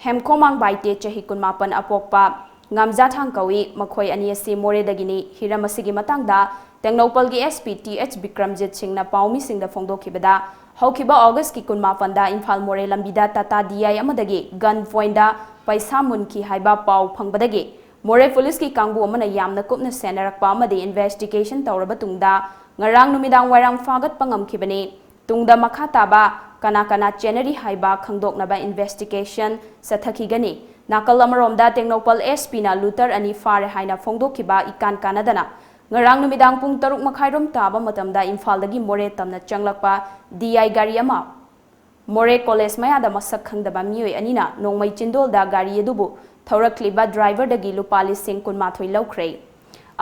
ꯍꯦꯝꯈꯣꯃꯥꯡ ꯕꯥꯏꯇꯦ, ꯆꯍꯤ ꯀꯨꯟꯃꯥꯄꯟ ꯑꯄꯣꯛꯄ ꯉꯥꯝꯖꯥꯊꯥꯡ ꯀꯧꯏ꯫ ꯃꯈꯣꯏ ꯑꯅꯤ ꯑꯁꯤ ꯃꯣꯔꯦꯗꯒꯤꯅꯤ꯫ ꯍꯤꯔꯝ ꯑꯁꯤꯒꯤ ꯃꯇꯥꯡꯗ ꯇꯦꯡꯅꯧꯄꯜꯒꯤ SP ꯇꯤ ꯑꯩꯆ ꯕꯤꯀ꯭ꯔꯝꯖꯤꯠ ꯁꯤꯡꯅ ꯄꯥꯎꯃꯤꯁꯤꯡꯗ ꯐꯣꯡꯗꯣꯛꯈꯤꯕꯗ, ꯍꯧꯈꯤꯕ ꯑꯣꯒꯁꯀꯤ ꯀꯨꯟꯃꯥꯄꯟꯗ ꯏꯝꯐꯥꯜ ꯃꯣꯔꯦ ꯂꯝꯕꯤꯗ ꯇꯥꯇꯥ DI ꯑꯃꯗꯒꯤ ꯒꯟ ꯄꯣꯏꯟꯗ ꯄꯩꯁꯥ ꯃꯨꯟꯈꯤ ꯍꯥꯏꯕ ꯄꯥꯎ ꯐꯪꯕꯗꯒꯤ ꯃꯣꯔꯦ ꯄꯨꯂꯤꯁꯀꯤ ꯀꯥꯡꯕꯨ ꯑꯃꯅ ꯌꯥꯝꯅ ꯀꯨꯞꯅ ꯁꯦꯟꯅꯔꯛꯄ ꯑꯃꯗꯤ ꯏꯟꯚꯦꯁꯇꯤꯒꯦꯁꯟ ꯇꯧꯔꯕ ꯇꯨꯡꯗ ꯉꯔꯥꯡ ꯅꯨꯃꯤꯗꯥꯡ ꯋꯥꯏꯔꯝ ꯐꯥꯒꯠꯄ ꯉꯝꯈꯤꯕꯅꯤ꯫ ꯇꯨꯡꯗ ꯃꯈꯥ ꯇꯥꯕ ꯀꯅꯥ ꯀꯅꯥ ꯆꯦꯟꯅꯔꯤ ꯍꯥꯏꯕ ꯈꯪꯗꯣꯛꯅꯕ ꯏꯟꯚꯦꯁꯇꯤꯒꯦꯁꯟ ꯆꯠꯊꯈꯤꯒꯅꯤ꯫ ꯅꯥꯀꯜ ꯑꯃꯔꯣꯝꯗ ꯇꯦꯡꯅꯧꯄꯜ SP ꯅ ꯂꯨꯇꯔ ꯑꯅꯤ ꯐꯥꯔꯦ ꯍꯥꯏꯅ ꯐꯣꯡꯗꯣꯛꯈꯤꯕ ꯏꯀꯥꯟ ꯀꯥꯟꯅꯗꯅ ꯉꯔꯥꯡ ꯅꯨꯃꯤꯗꯥꯡ ꯄꯨꯡ ꯇꯔꯨꯛ ꯃꯈꯥꯏꯔꯣꯝ ꯇꯥꯕ ꯃꯇꯝꯗ ꯏꯝꯐꯥꯜꯗꯒꯤ ꯃꯣꯔꯦ ꯇꯝꯅ ꯆꯪꯂꯛꯄ DI ꯒꯥꯔꯤ ꯑꯃ ꯃꯣꯔꯦ ꯀꯣꯂꯦꯖ ꯃꯌꯥꯗ ꯃꯁꯛ ꯈꯪꯗꯕ ꯃꯤꯑꯣꯏ ꯑꯅꯤꯅ ꯅꯣꯡꯃꯩ ꯆꯤꯟꯗꯣꯜꯗ ꯒꯥꯔꯤ ꯑꯗꯨꯕꯨ ꯊꯧꯔꯛꯂꯤꯕ ꯗ꯭ꯔꯥꯏꯚꯔꯗꯒꯤ ꯂꯨꯄꯥ ꯂꯤꯁꯤꯡ ꯀꯨꯟꯃꯥꯊꯣꯏ ꯂꯧꯈ꯭ꯔꯦ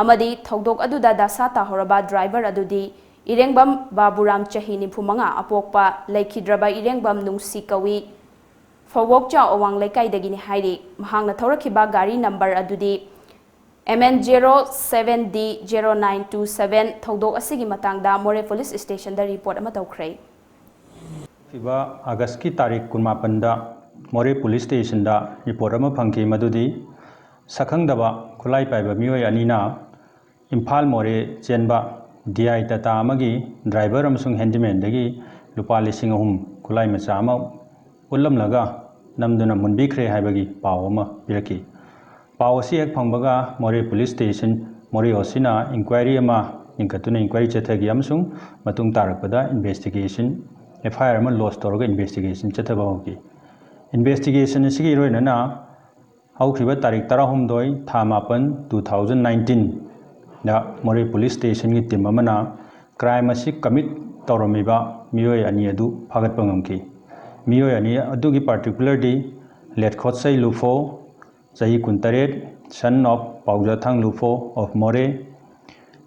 ꯑꯃꯗꯤ ꯊꯧꯗꯣꯛ ꯑꯗꯨꯗ ꯗꯁꯥ ꯇꯥꯍꯧꯔꯕ ꯗ꯭ꯔꯥꯏꯚꯔ ꯑꯗꯨꯗꯤ ꯏꯔꯦꯡꯕꯝ ꯕꯥꯕꯨꯔꯥꯝ, ꯆꯍꯤ ꯅꯤꯐꯨ ꯃꯉꯥ ꯑꯄꯣꯛꯄ, ꯂꯩꯈꯤꯗ꯭ꯔꯕ ꯏꯔꯦꯡꯕꯝ ꯅꯨꯡꯁꯤ ꯀꯧꯏ, ꯐꯋꯣꯛꯆꯥ ꯑꯋꯥꯡ ꯂꯩꯀꯥꯏꯗꯒꯤꯅꯤ ꯍꯥꯏꯔꯤ꯫ ꯃꯍꯥꯛꯅ ꯊꯧꯔꯛꯈꯤꯕ ꯒꯥꯔꯤ ꯅꯝꯕꯔ ꯑꯗꯨꯗꯤ MN zero seven D zero nine two seven꯫ ꯊꯧꯗꯣꯛ ꯑꯁꯤꯒꯤ ꯃꯇꯥꯡꯗ ꯃꯣꯔꯦ ꯄꯨꯂꯤꯁ ꯁ꯭ꯇꯦꯁꯟꯗ ꯔꯤꯄꯣꯔꯠ ꯑꯃ ꯇꯧꯈ꯭ꯔꯦ꯫ ꯍꯧꯈꯤꯕ ꯑꯥꯒꯁꯀꯤ ꯇꯥꯔꯤꯛ ꯀꯨꯟꯃꯥꯄꯟꯗ ꯃꯣꯔꯦ ꯄꯨꯂꯤꯁ ꯁ꯭ꯇꯦꯁꯟꯗ ꯔꯤꯄꯣꯔꯠ ꯑꯃ ꯐꯪꯈꯤ, ꯃꯗꯨꯗꯤ ꯁꯛꯈꯪꯗꯕ ꯈꯨꯠꯂꯥꯏ ꯄꯥꯏꯕ ꯃꯤꯑꯣꯏ ꯑꯅꯤꯅ ꯏꯝꯐꯥꯜ ꯃꯣꯔꯦ ꯆꯦꯟꯕ ꯗꯤ ꯑꯥꯏ ꯇꯥꯇꯥ ꯑꯃꯒꯤ ꯗ꯭ꯔꯥꯏꯚꯔ ꯑꯃꯁꯨꯡ ꯍꯦꯟꯗꯤꯃꯦꯟꯗꯒꯤ ꯂꯨꯄꯥ ꯂꯤꯁꯤꯡ ꯑꯍꯨꯝ ꯈꯨꯠꯂꯥꯏ ꯃꯆꯥ ꯑꯃ ꯎꯠꯂꯝꯂꯒ ꯅꯝꯗꯨꯅ ꯃꯨꯟꯕꯤꯈ꯭ꯔꯦ ꯍꯥꯏꯕꯒꯤ ꯄꯥꯎ ꯑꯃ ꯄꯤꯔꯛꯈꯤ꯫ ꯄꯥꯎ ꯑꯁꯤ ꯍꯦꯛ ꯐꯪꯕꯒ ꯃꯣꯔꯦ ꯄꯨꯂꯤꯁ ꯁ꯭ꯇꯦꯁꯟ, ꯃꯣꯔꯦ ꯑꯣ ꯁꯤꯅ ꯏꯟꯀ꯭ꯋꯥꯏꯔꯤ ꯑꯃ ꯂꯤꯡꯈꯠꯇꯨꯅ ꯏꯟꯀ꯭ꯋꯥꯏꯔꯤ ꯆꯠꯊꯈꯤ ꯑꯃꯁꯨꯡ ꯃꯇꯨꯡ ꯇꯥꯔꯛꯄꯗ ꯏꯟꯚꯦꯁꯇꯤꯒꯦꯁꯟ, ꯑꯦꯐ ꯑꯥꯏ ꯑꯥꯔ ꯑꯃ ꯂꯣꯗꯖ ꯇꯧꯔꯒ ꯏꯟꯚꯦꯁꯇꯤꯒꯦꯁꯟ ꯆꯠꯊꯕ ꯍꯧꯈꯤ꯫ ꯏꯟꯚꯦꯁꯇꯤꯒꯦꯁꯟ ꯑꯁꯤꯒꯤ ꯏꯔꯣꯏꯅꯅ ꯍꯧꯈꯤꯕ ꯇꯥꯔꯤꯛ ꯇꯔꯥꯍꯨꯝꯗꯣꯏ ꯊꯥ ꯃꯥꯄꯟ two thousand nineteenꯗ ꯃꯣꯔꯦ ꯄꯨꯂꯤꯁ ꯁ꯭ꯇꯦꯁꯟꯒꯤ ꯇꯤꯝ ꯑꯃꯅ ꯀ꯭ꯔꯥꯏꯝ ꯑꯁꯤ ꯀꯃꯤꯠ ꯇꯧꯔꯝꯃꯤꯕ ꯃꯤꯑꯣꯏ ꯑꯅꯤ ꯑꯗꯨ ꯐꯥꯒꯠꯄ ꯉꯝꯈꯤ꯫ ꯃꯤꯑꯣꯏ ꯑꯅꯤ ꯑꯗꯨꯒꯤ ꯄꯥꯔꯇꯤꯀꯨꯂꯔꯗꯤ ꯂꯦꯠꯈꯣꯠꯁꯩ ꯂꯨꯐꯣ, ꯆꯍꯤ ꯀꯨꯟꯇꯔꯦꯠ, son of ꯄꯥꯎꯖꯥꯊꯥꯡ ꯂꯨꯐꯣ of ꯃꯣꯔꯦ,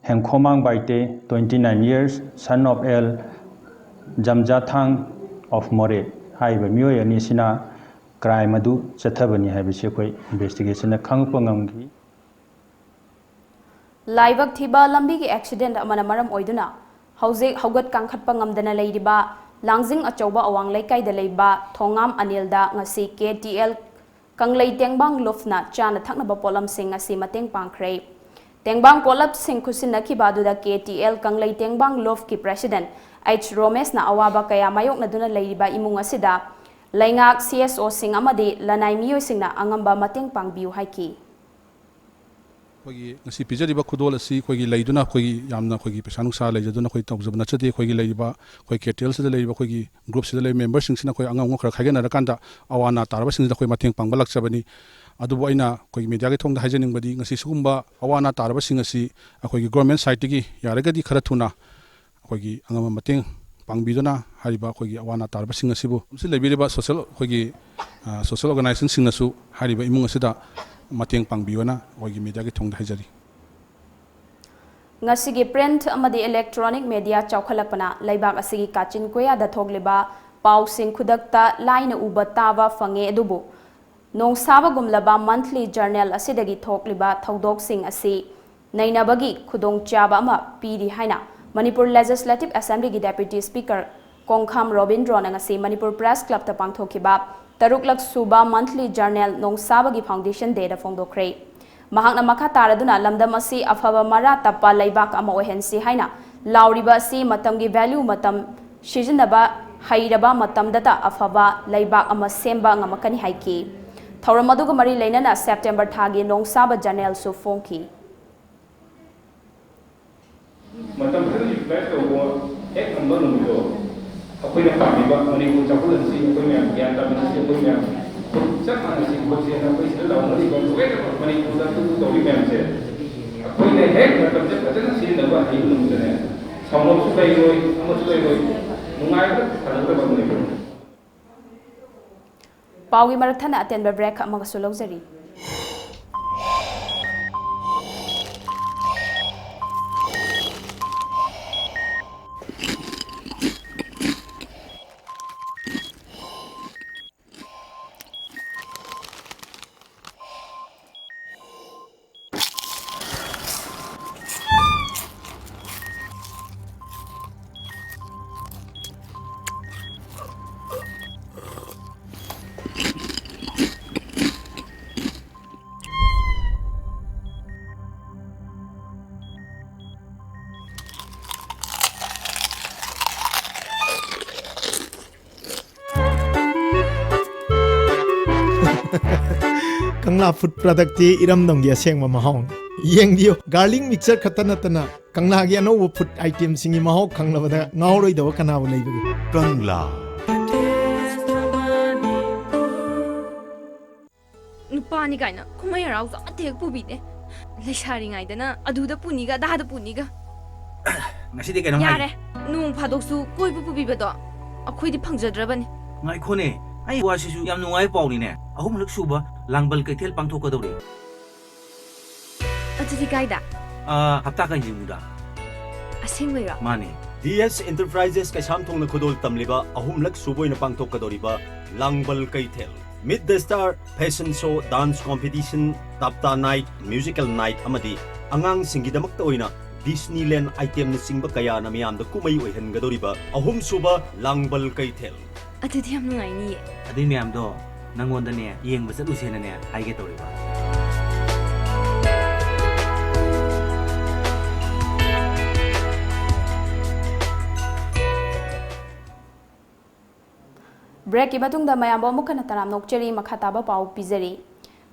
ꯍꯦꯡꯈꯣꯃꯥꯡ Baite, twenty nine years, son of L ꯖꯝꯖꯥꯊꯥꯡ of ꯃꯣꯔꯦ꯫ ꯍꯥꯏꯔꯤꯕ ꯃꯤꯑꯣꯏ ꯑꯅꯤꯁꯤꯅ ꯀ꯭ꯔꯥꯏꯝ ꯑꯗꯨ ꯆꯠꯊꯕꯅꯤ ꯍꯥꯏꯕꯁꯤ ꯑꯩꯈꯣꯏ ꯏꯟꯚꯦꯁꯇꯤꯒꯦꯁꯟꯅ ꯈꯪꯂꯛꯄ ꯉꯝꯈꯤ꯫ ꯂꯥꯏꯕꯛ ꯊꯤꯕ ꯂꯝꯕꯤꯒꯤ ꯑꯦꯛꯁꯤꯗꯦꯟꯠ ꯑꯃꯅ ꯃꯔꯝ ꯑꯣꯏꯗꯨꯅ ꯍꯧꯖꯤꯛ ꯍꯧꯒꯠ ꯀꯥꯡꯈꯠꯄ ꯉꯝꯗꯅ ꯂꯩꯔꯤꯕ ꯂꯥꯡꯖꯤꯡ ꯑꯆꯧꯕ ꯑꯋꯥꯡ ꯂꯩꯀꯥꯏꯗ ꯂꯩꯕ ꯊꯣꯉꯥꯝ ꯑꯅꯤꯜꯗ ꯉꯁꯤ ꯀꯦ ꯇꯤ ꯑꯦꯜ ꯀꯪꯂꯩ ꯇꯦꯡꯕꯥꯡ ꯂꯨꯞꯅ ꯆꯥꯅ ꯊꯛꯅꯕ ꯄꯣꯠꯂꯝꯁꯤꯡ ꯑꯁꯤ ꯃꯇꯦꯡ ꯄꯥꯡꯈ꯭ꯔꯦ꯫ ꯇꯦꯡꯕꯥꯡ ꯄꯣꯠꯂꯝꯁꯤꯡ ꯈꯨꯠꯁꯤꯟꯅꯈꯤꯕ ꯑꯗꯨꯗ ꯀꯦ ꯇꯤ ꯑꯦꯜ ꯀꯪꯂꯩ ꯇꯦꯡꯕꯥꯡ ꯂꯨꯞꯀꯤ ꯄ꯭ꯔꯦꯁꯤꯗꯦꯟꯠ ꯑꯩꯆ ꯔꯣꯃꯦꯁꯅ ꯑꯋꯥꯕ ꯀꯌꯥ ꯃꯥꯌꯣꯛꯅꯗꯨꯅ ꯂꯩꯔꯤꯕ ꯏꯃꯨꯡ ꯑꯁꯤꯗ ꯂꯩꯉꯥꯛ, ꯁꯤ ꯑꯦꯁ ꯑꯣꯁꯤꯡ ꯑꯃꯗꯤ ꯂꯅꯥꯏ ꯃꯤꯑꯣꯏꯁꯤꯡꯅ ꯑꯉꯝꯕ ꯃꯇꯦꯡ ꯄꯥꯡꯕꯤꯌꯨ ꯍꯥꯏꯈꯤ꯫ ꯑꯩꯈꯣꯏꯒꯤ ꯉꯁꯤ ꯄꯤꯖꯔꯤꯕ ꯈꯨꯗꯣꯜ ꯑꯁꯤ ꯑꯩꯈꯣꯏꯒꯤ ꯂꯩꯗꯨꯅ ꯑꯩꯈꯣꯏꯒꯤ ꯌꯥꯝꯅ ꯑꯩꯈꯣꯏꯒꯤ ꯄꯩꯁꯥ ꯅꯨꯡꯁꯥ ꯂꯩꯖꯗꯨꯅ ꯑꯩꯈꯣꯏ ꯇꯧꯖꯕ ꯅꯠꯆꯗꯦ꯫ ꯑꯩꯈꯣꯏꯒꯤ ꯂꯩꯔꯤꯕ ꯑꯩꯈꯣꯏ ꯀꯦ ꯇꯤ ꯑꯦꯜꯁꯤꯗ ꯂꯩꯔꯤꯕ ꯑꯩꯈꯣꯏꯒꯤ ꯒ꯭ꯔꯨꯞꯁꯤꯗ ꯂꯩꯔꯤꯕ ꯃꯦꯝꯕꯔꯁꯤꯡꯁꯤꯅ ꯑꯩꯈꯣꯏ ꯑꯉꯝ ꯑꯉꯝ ꯈꯔ ꯈꯥꯏꯒꯠꯅꯔꯀꯥꯟꯗ ꯑꯋꯥ ꯑꯅꯥ ꯇꯥꯔꯕꯁꯤꯡꯁꯤꯗ ꯑꯩꯈꯣꯏ ꯃꯇꯦꯡ ꯄꯥꯡꯕ ꯂꯥꯛꯆꯕꯅꯤ꯫ ꯑꯗꯨꯕꯨ ꯑꯩꯅ ꯑꯩꯈꯣꯏꯒꯤ ꯃꯦꯗꯤꯌꯥꯒꯤ ꯊꯣꯡꯗ ꯍꯥꯏꯖꯅꯤꯡꯕꯗꯤ ꯉꯁꯤ ꯁꯤꯒꯨꯝꯕ ꯑꯋꯥ ꯑꯅꯥ ꯇꯥꯔꯕꯁꯤꯡ ꯑꯁꯤ ꯑꯩꯈꯣꯏꯒꯤ ꯒꯣꯔꯃꯦꯟ ꯁꯥꯏꯠꯇꯒꯤ ꯌꯥꯔꯒꯗꯤ ꯈꯔ ꯊꯨꯅ ꯑꯩꯈꯣꯏꯒꯤ ꯑꯉꯝꯕ ꯃꯇꯦꯡ ꯄꯥꯡꯕꯤꯗꯨꯅ ꯍꯥꯏꯔꯤꯕ ꯑꯩꯈꯣꯏꯒꯤ ꯑꯋꯥ ꯑꯅꯥ ꯇꯥꯔꯕꯁꯤꯡ ꯑꯁꯤꯕꯨ ꯃꯁꯤ ꯂꯩꯕꯤꯔꯤꯕ ꯁꯣꯁꯦꯜ ꯑꯩꯈꯣꯏꯒꯤ ꯁꯣꯁꯦꯜ ꯑꯣꯔꯒꯅꯥꯏꯖꯦꯁꯟꯁꯤꯡꯅꯁꯨ ꯍꯥꯏꯔꯤꯕ ꯏꯃꯨꯡ ꯑꯁꯤꯗ ꯃꯇꯦꯡ ꯄꯥꯡꯕꯤꯌꯣꯅ ꯑꯩꯈꯣꯏꯒꯤ ꯃꯦꯗꯤꯌꯥꯒꯤ ꯊꯣꯡꯗ ꯍꯥꯏꯖꯔꯤ꯫ ꯉꯁꯤꯒꯤ ꯄ꯭ꯔꯤꯟꯠ ꯑꯃꯗꯤ ꯏꯂꯦꯛꯇ꯭ꯔꯣꯅꯤꯛ ꯃꯦꯗꯤꯌꯥ ꯆꯥꯎꯈꯠꯂꯛꯄꯅ ꯂꯩꯕꯥꯛ ꯑꯁꯤꯒꯤ ꯀꯥꯆꯤꯟ ꯀꯣꯌꯥꯗ ꯊꯣꯛꯂꯤꯕ ꯄꯥꯎꯁꯤꯡ ꯈꯨꯗꯛꯇ ꯂꯥꯏꯅ ꯎꯕ ꯇꯥꯕ ꯐꯪꯉꯦ꯫ ꯑꯗꯨꯕꯨ ꯅꯣꯡꯁꯥꯕꯒꯨꯝꯂꯕ ꯃꯟꯊꯂꯤ ꯖꯔꯅꯦꯜ ꯑꯁꯤꯗꯒꯤ ꯊꯣꯛꯂꯤꯕ ꯊꯧꯗꯣꯛꯁꯤꯡ ꯑꯁꯤ ꯅꯩꯅꯕꯒꯤ ꯈꯨꯗꯣꯡꯆꯥꯕ ꯑꯃ ꯄꯤꯔꯤ ꯍꯥꯏꯅ ꯃꯅꯤꯄꯨꯔ ꯂꯦꯖꯤꯁꯂꯦꯇꯤꯚ ꯑꯦꯁꯦꯝꯕ꯭ꯂꯤꯒꯤ ꯗꯦꯄ꯭ꯌꯨꯇꯤ ꯁ꯭ꯄꯤꯀꯔ ꯀꯣꯡꯈꯥꯝ ꯔꯣꯕꯤꯟꯗ꯭ꯔꯣꯅ ꯉꯁꯤ ꯃꯅꯤꯄꯨꯔ ꯄ꯭ꯔꯦꯁ ꯀ꯭ꯂꯕꯇ ꯄꯥꯡꯊꯣꯛꯈꯤꯕ ꯇꯔꯨꯛꯂꯛ ꯁꯨꯕ monthly journal ꯅꯣꯡꯁꯥꯕꯒꯤ Foundation Dayꯗ ꯐꯣꯡꯗꯣꯛꯈ꯭ꯔꯦ꯫ ꯃꯍꯥꯛꯅ ꯃꯈꯥ ꯇꯥꯔꯗꯨꯅ ꯂꯝꯗꯝ ꯑꯁꯤ ꯑꯐꯕ ꯃꯔꯥ ꯇꯞꯄ ꯂꯩꯕꯥꯛ ꯑꯃ ꯑꯣꯏꯍꯟꯁꯤ ꯍꯥꯏꯅ ꯂꯥꯎꯔꯤꯕ ꯑꯁꯤ ꯃꯇꯝꯒꯤ value ꯃꯇꯝ ꯁꯤꯖꯤꯟꯅꯕ ꯍꯩꯔꯕ ꯃꯇꯝꯗꯇ ꯑꯐꯕ ꯂꯩꯕꯥꯛ ꯑꯃ ꯁꯦꯝꯕ ꯉꯝꯃꯛꯀꯅꯤ ꯍꯥꯏꯈꯤ꯫ ꯊꯧꯔꯝ ꯑꯗꯨꯒ ꯃꯔꯤ ꯂꯩꯅꯅ September ꯊꯥꯒꯤ ꯅꯣꯡꯁꯥꯕ journalꯁꯨ ꯐꯣꯡꯈꯤ꯫ ꯃꯇꯝ ꯈꯔ utilize ꯇꯧꯕ ꯍꯦꯛ ꯉꯝꯕ ꯅꯨꯃꯤꯠꯇꯣ ꯑꯩꯈꯣꯏꯅ ꯄꯥꯝꯃꯤꯕ ꯃꯅꯤꯄꯨꯔ ꯆꯥꯎꯈꯠꯍꯟꯁꯤ, ꯑꯩꯈꯣꯏ ꯃꯌꯥꯝ ꯒ꯭ꯌꯥꯟ ꯇꯥꯃꯤꯟꯅꯁꯤ, ꯑꯩꯈꯣꯏ ꯃꯌꯥꯝ ꯆꯞ ꯃꯥꯟꯅꯁꯤ ꯈꯣꯠꯁꯤ ꯍꯥꯏꯅ ꯑꯩꯈꯣꯏ ꯁꯤꯗ ꯂꯥꯎꯅꯔꯤꯕ ꯂꯣꯏꯅꯃꯛ ꯃꯅꯤꯄꯨꯔꯗ ꯑꯗꯨ ꯇꯧꯔꯤ ꯃꯌꯥꯝꯁꯦ ꯑꯩꯈꯣꯏꯅ ꯍꯦꯛ ꯃꯇꯝꯁꯦ ꯐꯖꯅ ꯁꯤꯖꯤꯟꯅꯕ ꯍꯩꯕ ꯅꯨꯃꯤꯠꯇꯅꯦ, ꯁꯥꯎꯅꯕꯁꯨ ꯂꯩꯔꯣꯏ, ꯑꯃꯁꯨ ꯂꯩꯔꯣꯏ, ꯅꯨꯡꯉꯥꯏꯕ ꯁꯥꯟꯅꯒꯗꯕ ꯑꯃ ꯂꯩꯔꯣꯏ꯫ ꯄꯥꯎꯒꯤ ꯃꯔꯛ ꯊꯠꯅ ꯑꯇꯦꯟꯕ break ꯑꯃꯒꯁꯨ ꯂꯧꯖꯔꯤ꯫ ꯀꯪꯂꯥ food productꯀꯤ ꯏꯔꯝꯗꯝꯒꯤ ꯑꯁꯦꯡꯕ ꯃꯍꯥꯎꯅꯤ꯫ ꯌꯦꯡꯕꯤꯌꯨ, garlic mixture ꯈꯛꯇ ꯅꯠꯇꯅ ꯀꯪꯂꯥꯒꯤ ꯑꯅꯧꯕ food itemꯁꯤꯡꯒꯤ ꯃꯍꯥꯎ ꯈꯪꯂꯕꯗ ꯉꯥꯎꯔꯣꯏꯗꯕ ꯀꯅꯥꯕꯨ ꯂꯩꯕꯒꯦ? ꯀꯪꯂꯥ꯫ ꯅꯨꯄꯥꯅꯤ ꯀꯥꯏꯅ ꯀꯨꯝꯍꯩ ꯍꯔꯥꯎꯁꯨ ꯑꯃꯠꯇ ꯍꯦꯛ ꯄꯨꯕꯤꯗꯦ꯫ ꯂꯩꯁꯥꯔꯤꯉꯩꯗꯅ ꯑꯗꯨꯗ ꯄꯨꯅꯤꯒ ꯑꯗꯥꯗ ꯄꯨꯅꯤꯒ꯫ ꯉꯁꯤꯗꯤ ꯀꯩꯅꯣꯝ ꯍꯥꯏꯒꯦ꯫ ꯌꯥꯔꯦ, ꯅꯣꯡ ꯐꯥꯗꯣꯛꯁꯨ ꯀꯣꯏꯕ ꯄꯨꯕꯤꯕꯗꯣ ꯑꯩꯈꯣꯏꯗꯤ ꯐꯪꯖꯗ꯭ꯔꯕꯅꯤ꯫ ꯉꯥꯏꯈꯣꯅꯦ, ꯑꯩ ꯋꯥꯁꯤꯁꯨ ꯌꯥꯝ ꯅꯨꯡꯉꯥꯏꯕ ꯄꯥꯎꯅꯤꯅꯦ꯫ ꯑꯍꯨꯝꯂꯛ ꯁꯨꯕ ꯂꯥꯡꯕꯜ ꯀꯩꯊꯦꯜ ꯄꯥꯡꯊꯣꯛꯀꯗꯧꯔꯦ꯫ ꯑꯗꯨꯗꯤ ꯀꯥꯏꯗ? ꯑꯥ, ꯍꯞꯇꯥ ꯀꯥꯡꯖꯩꯕꯨꯡꯗ꯫ ꯑꯁꯦꯡꯕꯩꯔꯣ? ꯃꯥꯅꯦ꯫ ꯗꯤ ꯑꯦꯁ Enterprises ꯀꯩꯁꯥꯝꯊꯣꯡꯅ ꯈꯨꯗꯣꯜ ꯇꯝꯂꯤꯕ ꯑꯍꯨꯝꯂꯛ ꯁꯨꯕ ꯑꯣꯏꯅ ꯄꯥꯡꯊꯣꯛꯀꯗꯧꯔꯤꯕ ꯂꯥꯡꯕꯜ ꯀꯩꯊꯦꯜ, Meet the Star, fashion show, dance competition, ꯇꯞꯇꯥ night, musical night ꯑꯃꯗꯤ ꯑꯉꯥꯡꯁꯤꯡꯒꯤꯗꯃꯛꯇ ꯑꯣꯏꯅ Disneyland itemꯅꯆꯤꯡꯕ ꯀꯌꯥꯅ ꯃꯤꯌꯥꯝꯗ ꯀꯨꯝꯍꯩ ꯑꯣꯏꯍꯟꯒꯗꯧꯔꯤꯕ ꯑꯍꯨꯝꯁꯨꯕ ꯂꯥꯡꯕꯜ ꯀꯩꯊꯦꯜ꯫ ꯑꯗꯨꯗꯤ ꯌꯥꯝ ꯅꯨꯡꯉꯥꯏꯅꯤꯌꯦ꯫ ꯑꯗꯨꯏ ꯃꯌꯥꯝꯗꯣ ꯅꯪꯉꯣꯟꯗꯅꯦ ꯌꯦꯡꯕ ꯆꯠꯂꯨꯁꯦꯅꯅꯦ ꯍꯥꯏꯒꯦ ꯇꯧꯔꯤꯕ꯫ Breakꯀꯤ ꯃꯇꯨꯡꯗ ꯃꯌꯥꯝꯕꯨ ꯑꯃꯨꯛ ꯍꯟꯅ ꯇꯔꯥꯝꯅ ꯑꯣꯛꯆꯔꯤ꯫ ꯃꯈꯥ ꯇꯥꯕ ꯄꯥꯎ ꯄꯤꯖꯔꯤ꯫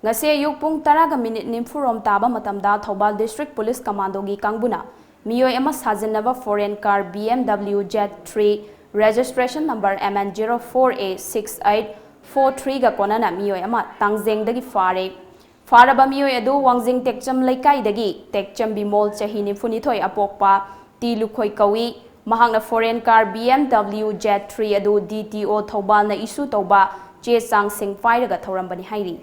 ꯉꯁꯤ ꯑꯌꯨꯛ ꯄꯨꯡ ꯇꯔꯥꯒ ꯃꯤꯅꯤꯠ ꯅꯤꯐꯨꯔꯣꯝ ꯇꯥꯕ ꯃꯇꯝꯗ ꯊꯧꯕꯥꯜ District Police Commandoꯒꯤ ꯀꯥꯡꯕꯨꯅ ꯃꯤꯑꯣꯏ ꯑꯃ ꯁꯥꯖꯤꯟꯅꯕ foreign car B M W Z three, registration number M N zero four A six eight four threeꯒ ꯀꯣꯟꯅꯅ ꯃꯤꯑꯣꯏ ꯑꯃ ꯇꯥꯡꯖꯦꯡꯗꯒꯤ ꯐꯥꯔꯦ꯫ ꯐꯥꯔꯕ ꯃꯤꯑꯣꯏ ꯑꯗꯨ ꯋꯥꯡꯖꯤꯡ ꯇꯦꯛꯆꯝ ꯂꯩꯀꯥꯏꯗꯒꯤ ꯇꯦꯛꯆꯝ ꯕꯤꯃꯣꯜ, ꯆꯍꯤ ꯅꯤꯐꯨꯅꯤꯊꯣꯏ, ꯑꯄꯣꯛꯄ ꯇꯤ ꯂꯨꯈꯣꯏ ꯀꯧꯏ꯫ ꯃꯍꯥꯛꯅ foreign car B M W Z three ꯑꯗꯨ D T O ꯊꯧꯕꯥꯜꯅ issue ꯇꯧꯕ ꯆꯦ ꯆꯥꯡꯁꯤꯡ ꯄꯥꯏꯔꯒ ꯊꯧꯔꯝꯕꯅꯤ ꯍꯥꯏꯔꯤ꯫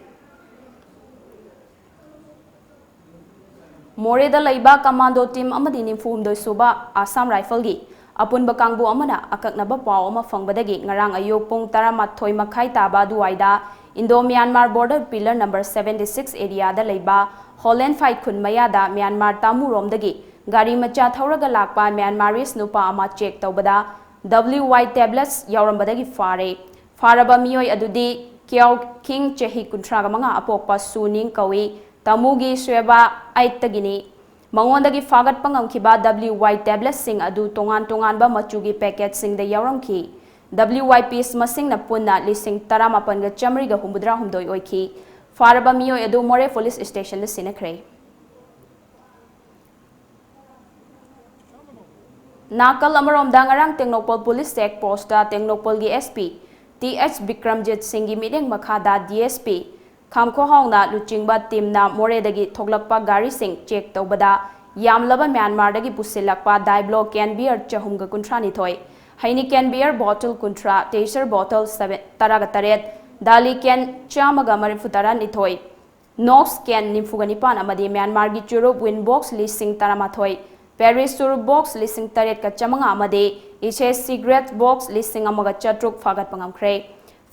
ꯃꯣꯔꯦꯗ ꯂꯩꯕ commando team ꯑꯃꯗꯤ ꯅꯤꯐꯨꯍꯨꯝꯗꯣꯏ ꯁꯨꯕ Assam Rifleꯒꯤ ꯑꯄꯨꯟꯕ ꯀꯥꯡꯕꯨ ꯑꯃꯅ ꯑꯀꯛꯅꯕ ꯄꯥꯎ ꯑꯃ ꯐꯪꯕꯗꯒꯤ ꯉꯔꯥꯡ ꯑꯌꯨꯛ ꯄꯨꯡ ꯇꯔꯥꯃꯥꯊꯣꯏ ꯃꯈꯥꯏ ꯇꯥꯕ ꯑꯗꯨꯋꯥꯏꯗ Indo-Myanmar border pillar number seventy six areaꯗ ꯂꯩꯕ Holenphai ꯈꯨꯟ ꯃꯌꯥꯗ ꯃ꯭ꯌꯥꯟꯃꯥꯔ ꯇꯥꯃꯨꯔꯣꯝꯗꯒꯤ ꯒꯥꯔꯤ ꯃꯆꯥ ꯊꯧꯔꯒ ꯂꯥꯛꯄ Myanmarese ꯅꯨꯄꯥ ꯑꯃ check ꯇꯧꯕꯗ W Y tablets ꯌꯥꯎꯔꯝꯕꯗꯒꯤ ꯐꯥꯔꯦ꯫ ꯐꯥꯔꯕ ꯃꯤꯑꯣꯏ ꯑꯗꯨꯗꯤ Kyaw King, ꯆꯍꯤ ꯀꯨꯟꯊ꯭ꯔꯥꯒ ꯃꯉꯥ, ꯑꯄꯣꯛꯄ ꯁꯨ ꯅꯤꯡ ꯀꯧꯏ꯫ ꯇꯥꯃꯨꯒꯤ ꯁ꯭ꯋꯦꯕꯥ ꯑꯩꯠꯇꯒꯤꯅꯤ꯫ ꯃꯉꯣꯟꯗꯒꯤ ꯐꯥꯒꯠꯄ ꯉꯝꯈꯤꯕ W Y tabletsꯁꯤꯡ ꯑꯗꯨ ꯇꯣꯉꯥꯟ ꯇꯣꯉꯥꯟꯕ ꯃꯆꯨꯒꯤ packetꯁꯤꯡꯗ ꯌꯥꯎꯔꯝꯈꯤ꯫ W Y piece ꯃꯁꯤꯡꯅ ꯄꯨꯟꯅ ꯂꯤꯁꯤꯡ ꯇꯔꯥꯃꯥꯄꯟꯒ ꯆꯥꯃꯔꯤꯒ ꯍꯨꯝꯐꯨꯇꯔꯥꯍꯨꯝꯗꯣꯏ ꯑꯣꯏꯈꯤ꯫ ꯐꯥꯔꯕ ꯃꯤꯑꯣꯏ ꯑꯗꯨ ꯃꯣꯔꯦ police stationꯗ ꯁꯤꯟꯅꯈ꯭ꯔꯦ꯫ ꯅꯥꯀꯜ ꯑꯃꯔꯣꯝꯗ, ꯉꯔꯥꯡ Tengnoupal police check postꯇ ꯇꯦꯡꯅꯧꯄꯜꯒꯤ S P T H Bikramjit ꯁꯤꯡꯒꯤ ꯃꯤꯠꯌꯦꯡ ꯃꯈꯥꯗ D S P ꯈꯥꯝꯈꯣꯍꯥꯎꯅ ꯂꯨꯆꯤꯡꯕ teamꯅ ꯃꯣꯔꯦꯗꯒꯤ ꯊꯣꯛꯂꯛꯄ ꯒꯥꯔꯤꯁꯤꯡ check ꯇꯧꯕꯗ, ꯌꯥꯝꯂꯕ ꯃ꯭ꯌꯥꯟꯃꯥꯔꯗꯒꯤ ꯄꯨꯁꯤꯜꯂꯛꯄ Diablo can beer ꯆꯍꯨꯝꯒ ꯀꯨꯟꯊ꯭ꯔꯥꯅꯤꯊꯣꯏ, ꯍꯩꯅꯤ can beer bottle ꯀꯨꯟꯊ꯭ꯔꯥ, Teisar bottle seven, ꯇꯔꯥꯒ ꯇꯔꯦꯠ, Dali can ꯆꯥꯝꯃꯒ ꯃꯔꯤꯐꯨ ꯇꯔꯥꯅꯤꯊꯣꯏ, Knox can ꯅꯤꯐꯨꯒ ꯅꯤꯄꯥꯟ ꯑꯃꯗꯤ ꯃ꯭ꯌꯥꯟꯃꯥꯔꯒꯤ ꯆꯨꯔꯨꯞ Win box ꯂꯤꯁꯤꯡ ꯇꯔꯥꯃꯥꯊꯣꯏ, Paris ꯆꯨꯔꯨꯞ box ꯂꯤꯁꯤꯡ ꯇꯔꯦꯠꯀ ꯆꯥꯃꯉꯥ ꯑꯃꯗꯤ Ise cigarette box ꯂꯤꯁꯤꯡ ꯑꯃꯒ ꯆꯥꯇ꯭ꯔꯨꯛ ꯐꯥꯒꯠꯄ ꯉꯝꯈ꯭ꯔꯦ꯫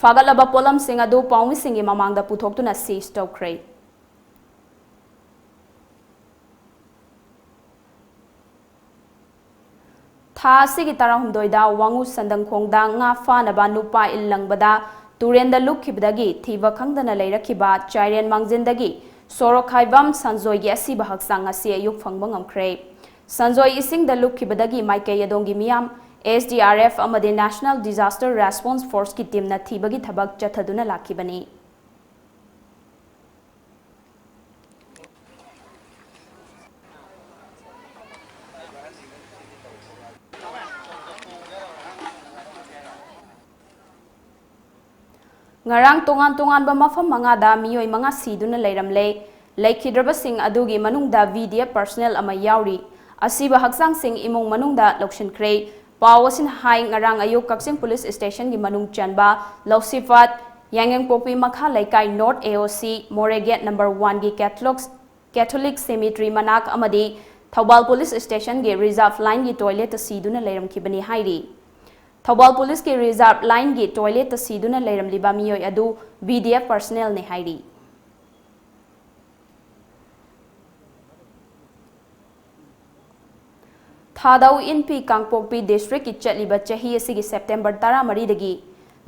ꯐꯥꯒꯠꯂꯕ ꯄꯣꯠꯂꯝꯁꯤꯡ ꯑꯗꯨ ꯄꯥꯎꯃꯤꯁꯤꯡꯒꯤ ꯃꯃꯥꯡꯗ ꯄꯨꯊꯣꯛꯇꯨꯅ seize ꯇꯧꯈ꯭ꯔꯦ꯫ ꯊꯥ ꯑꯁꯤꯒꯤ ꯇꯔꯥꯍꯨꯝꯗꯣꯏꯗ ꯋꯥꯉꯨ ꯁꯟꯗꯪꯈꯣꯡꯗ ꯉꯥ ꯐꯥꯅꯕ ꯅꯨꯄꯥ ꯏꯜ ꯂꯪꯕꯗ ꯇꯨꯔꯦꯟꯗ ꯂꯨꯞꯈꯤꯕꯗꯒꯤ ꯊꯤꯕ ꯈꯪꯗꯅ ꯂꯩꯔꯛꯈꯤꯕ ꯆꯥꯏꯔꯦꯟ ꯃꯥꯡꯖꯤꯟꯗꯒꯤ ꯁꯣꯔꯣꯛꯈꯥꯏꯕꯝ ꯁꯟꯖꯣꯏꯒꯤ ꯑꯁꯤꯕ ꯍꯛꯆꯥꯡ ꯉꯁꯤ ꯑꯌꯨꯛ ꯐꯪꯕ ꯉꯝꯈ꯭ꯔꯦ꯫ ꯁꯟꯖꯣꯏ ꯏꯁꯤꯡꯗ ꯂꯨꯞꯈꯤꯕꯗꯒꯤ ꯃꯥꯏꯀꯩ ꯑꯗꯣꯝꯒꯤ ꯃꯤꯌꯥꯝ, S D R F ꯑꯃꯗꯤ National Disaster Response Forceꯀꯤ teamꯅ ꯊꯤꯕꯒꯤ ꯊꯕꯛ ꯆꯠꯊꯗꯨꯅ ꯂꯥꯛꯈꯤꯕꯅꯤ꯫ ꯉꯔꯥꯡ ꯇꯣꯉꯥꯟ ꯇꯣꯉꯥꯟꯕ ꯃꯐꯝ ꯃꯉꯥꯗ ꯃꯤꯑꯣꯏ ꯃꯉꯥ ꯁꯤꯗꯨꯅ ꯂꯩꯔꯝꯂꯦ꯫ ꯂꯩꯈꯤꯗ꯭ꯔꯕꯁꯤꯡ ꯑꯗꯨꯒꯤ ꯃꯅꯨꯡꯗ V D F personnel ꯑꯃ ꯌꯥꯎꯔꯤ꯫ ꯑꯁꯤꯕ ꯍꯛꯆꯥꯡꯁꯤꯡ ꯏꯃꯨꯡ ꯃꯅꯨꯡꯗ ꯂꯧꯁꯤꯟꯈ꯭ꯔꯦ꯫ ꯄꯥꯎ ꯑꯁꯤꯅ ꯍꯥꯏ, ꯉꯔꯥꯡ ꯑꯌꯨꯛ ꯀꯛꯆꯤꯡ police stationꯒꯤ ꯃꯅꯨꯡ ꯆꯟꯕ ꯂꯧꯁꯤꯐꯥꯠ ꯌꯥꯏꯉꯪꯄꯣꯛꯄꯤ ꯃꯈꯥ ꯂꯩꯀꯥꯏ North A O C ꯃꯣꯔꯦ gate number oneꯒꯤ Catholic, Catholic cemetery ꯃꯅꯥꯛ ꯑꯃꯗꯤ ꯊꯧꯕꯥꯜ police stationꯒꯤ reserve lineꯒꯤ toiletꯇ ꯁꯤꯗꯨꯅ ꯂꯩꯔꯝꯈꯤꯕꯅꯤ ꯍꯥꯏꯔꯤ꯫ ꯊꯧꯕꯥꯜ policeꯀꯤ reserve lineꯒꯤ toiletꯇ ꯁꯤꯗꯨꯅ ꯂꯩꯔꯝꯂꯤꯕ ꯃꯤꯑꯣꯏ ꯑꯗꯨ V D F personnelꯅꯤ ꯍꯥꯏꯔꯤ꯫ ꯊꯥꯗꯧ ꯏꯟꯄꯤ ꯀꯥꯡꯄꯣꯛꯄꯤ districtꯀꯤ ꯆꯠꯂꯤꯕ ꯆꯍꯤ ꯑꯁꯤꯒꯤ September ꯇꯔꯥꯃꯔꯤꯗꯒꯤ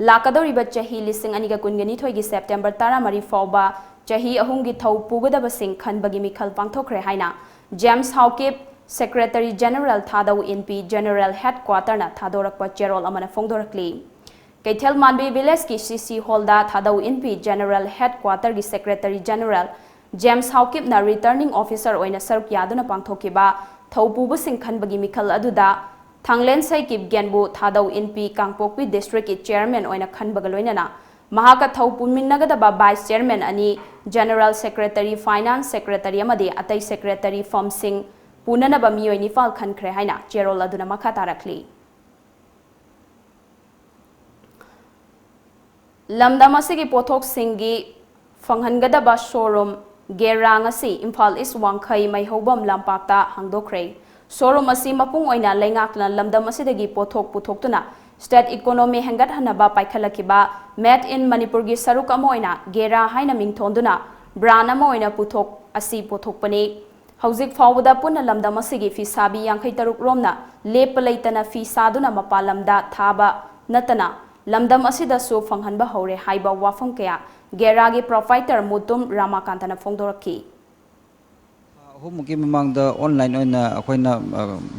ꯂꯥꯛꯀꯗꯧꯔꯤꯕ ꯆꯍꯤ ꯂꯤꯁꯤꯡ ꯑꯅꯤꯒ ꯀꯨꯟꯒ ꯅꯤꯊꯣꯏꯒꯤ September ꯇꯔꯥꯃꯔꯤ ꯐꯥꯎꯕ ꯆꯍꯤ ꯑꯍꯨꯝꯒꯤ ꯊꯧ ꯄꯨꯒꯗꯕꯁꯤꯡ ꯈꯟꯕꯒꯤ ꯃꯤꯈꯜ ꯄꯥꯡꯊꯣꯛꯈ꯭ꯔꯦ ꯍꯥꯏꯅ James Howkip, Secretary General ꯊꯥꯗꯧ ꯏꯟꯄꯤ, General Headquarterꯅ ꯊꯥꯗꯣꯔꯛꯄ ꯆꯦꯔꯣꯜ ꯑꯃꯅ ꯐꯣꯡꯗꯣꯔꯛꯂꯤ꯫ ꯀꯩꯊꯦꯜ ꯃꯥꯟꯕꯤ villageꯀꯤ C C hallꯗ ꯊꯥꯗꯧ ꯏꯟꯄꯤ General Headquarterꯒꯤ Secretary General James Howkipꯅ returning officer ꯑꯣꯏꯅ ꯁꯔꯨꯛ ꯌꯥꯗꯨꯅ ꯄꯥꯡꯊꯣꯛꯈꯤꯕ ꯊꯧ ꯄꯨꯕꯁꯤꯡ ꯈꯟꯕꯒꯤ ꯃꯤꯈꯜ ꯑꯗꯨꯗ ꯊꯥꯡꯂꯦꯟ ꯁꯩꯀꯤꯞ ꯒꯦꯟꯕꯨ ꯊꯥꯗꯧ ꯏꯟꯄꯤ ꯀꯥꯡꯄꯣꯛꯄꯤ districtꯀꯤ chairman ꯑꯣꯏꯅ ꯈꯟꯕꯒ ꯂꯣꯏꯅꯅ ꯃꯍꯥꯛꯀ ꯊꯧ ꯄꯨꯃꯤꯟꯅꯒꯗꯕ vice chairman ꯑꯅꯤ, General Secretary, Finance Secretary ꯑꯃꯗꯤ ꯑꯇꯩ secretary firmꯁꯤꯡ ꯄꯨꯅꯅꯕ ꯃꯤꯑꯣꯏ ꯅꯤꯄꯥꯜ ꯈꯟꯈ꯭ꯔꯦ ꯍꯥꯏꯅ ꯆꯦꯔꯣꯜ ꯑꯗꯨꯅ ꯃꯈꯥ ꯇꯥꯔꯛꯂꯤ꯫ ꯂꯝꯗꯝ ꯑꯁꯤꯒꯤ ꯄꯣꯠꯊꯣꯛꯁꯤꯡꯒꯤ ꯐꯪꯍꯟꯒꯗꯕ showroom ꯒꯦꯔꯥ ꯉꯁꯤ ꯏꯝꯐꯥꯜ East ꯋꯥꯡꯈꯩ ꯃꯩꯍꯧꯕꯝ ꯂꯝꯄꯥꯛꯇ ꯍꯥꯡꯗꯣꯛꯈ꯭ꯔꯦ꯫ Showroom ꯑꯁꯤ ꯃꯄꯨꯡ ꯑꯣꯏꯅ ꯂꯩꯉꯥꯛꯅ ꯂꯝꯗꯝ ꯑꯁꯤꯗꯒꯤ ꯄꯣꯠꯊꯣꯛ ꯄꯨꯊꯣꯛꯇꯨꯅ state economy ꯍꯦꯟꯒꯠꯍꯟꯅꯕ ꯄꯥꯏꯈꯠꯂꯛꯈꯤꯕ Made in ꯃꯅꯤꯄꯨꯔꯒꯤ ꯁꯔꯨꯛ ꯑꯃ ꯑꯣꯏꯅ ꯒꯦꯔꯥ ꯍꯥꯏꯅ ꯃꯤꯡꯊꯣꯟꯗꯨꯅ brand ꯑꯃ ꯑꯣꯏꯅ ꯄꯨꯊꯣꯛ ꯑꯁꯤ ꯄꯨꯊꯣꯛꯄꯅꯤ꯫ ꯍꯧꯖꯤꯛ ꯐꯥꯎꯕꯗ ꯄꯨꯟꯅ ꯂꯝꯗꯝ ꯑꯁꯤꯒꯤ ꯐꯤꯁꯥꯕꯤ ꯌꯥꯡꯈꯩ ꯇꯔꯨꯛ ꯔꯣꯝꯅ ꯂꯦꯞꯄ ꯂꯩꯇꯅ ꯐꯤ ꯁꯥꯗꯨꯅ ꯃꯄꯥꯟ ꯂꯝꯗ ꯊꯥꯕ ꯅꯠꯇꯅ ꯂꯝꯗꯝ ꯑꯁꯤꯗꯁꯨ ꯐꯪꯍꯟꯕ ꯍꯧꯔꯦ ꯍꯥꯏꯕ ꯋꯥꯐꯝ ꯀꯌꯥ ꯒꯦꯔꯥꯒꯤ ꯄ꯭ꯔꯣꯄꯥꯏꯇꯔ ꯃꯨꯇꯨꯝ ꯔꯥꯃꯥꯀꯥꯟꯇꯅ ꯐꯣꯡꯗꯣꯔꯛꯈꯤ꯫ ꯊꯥ ꯑꯍꯨꯝꯃꯨꯛꯀꯤ ꯃꯃꯥꯡꯗ ꯑꯣꯟꯂꯥꯏꯟ ꯑꯣꯏꯅ ꯑꯩꯈꯣꯏꯅ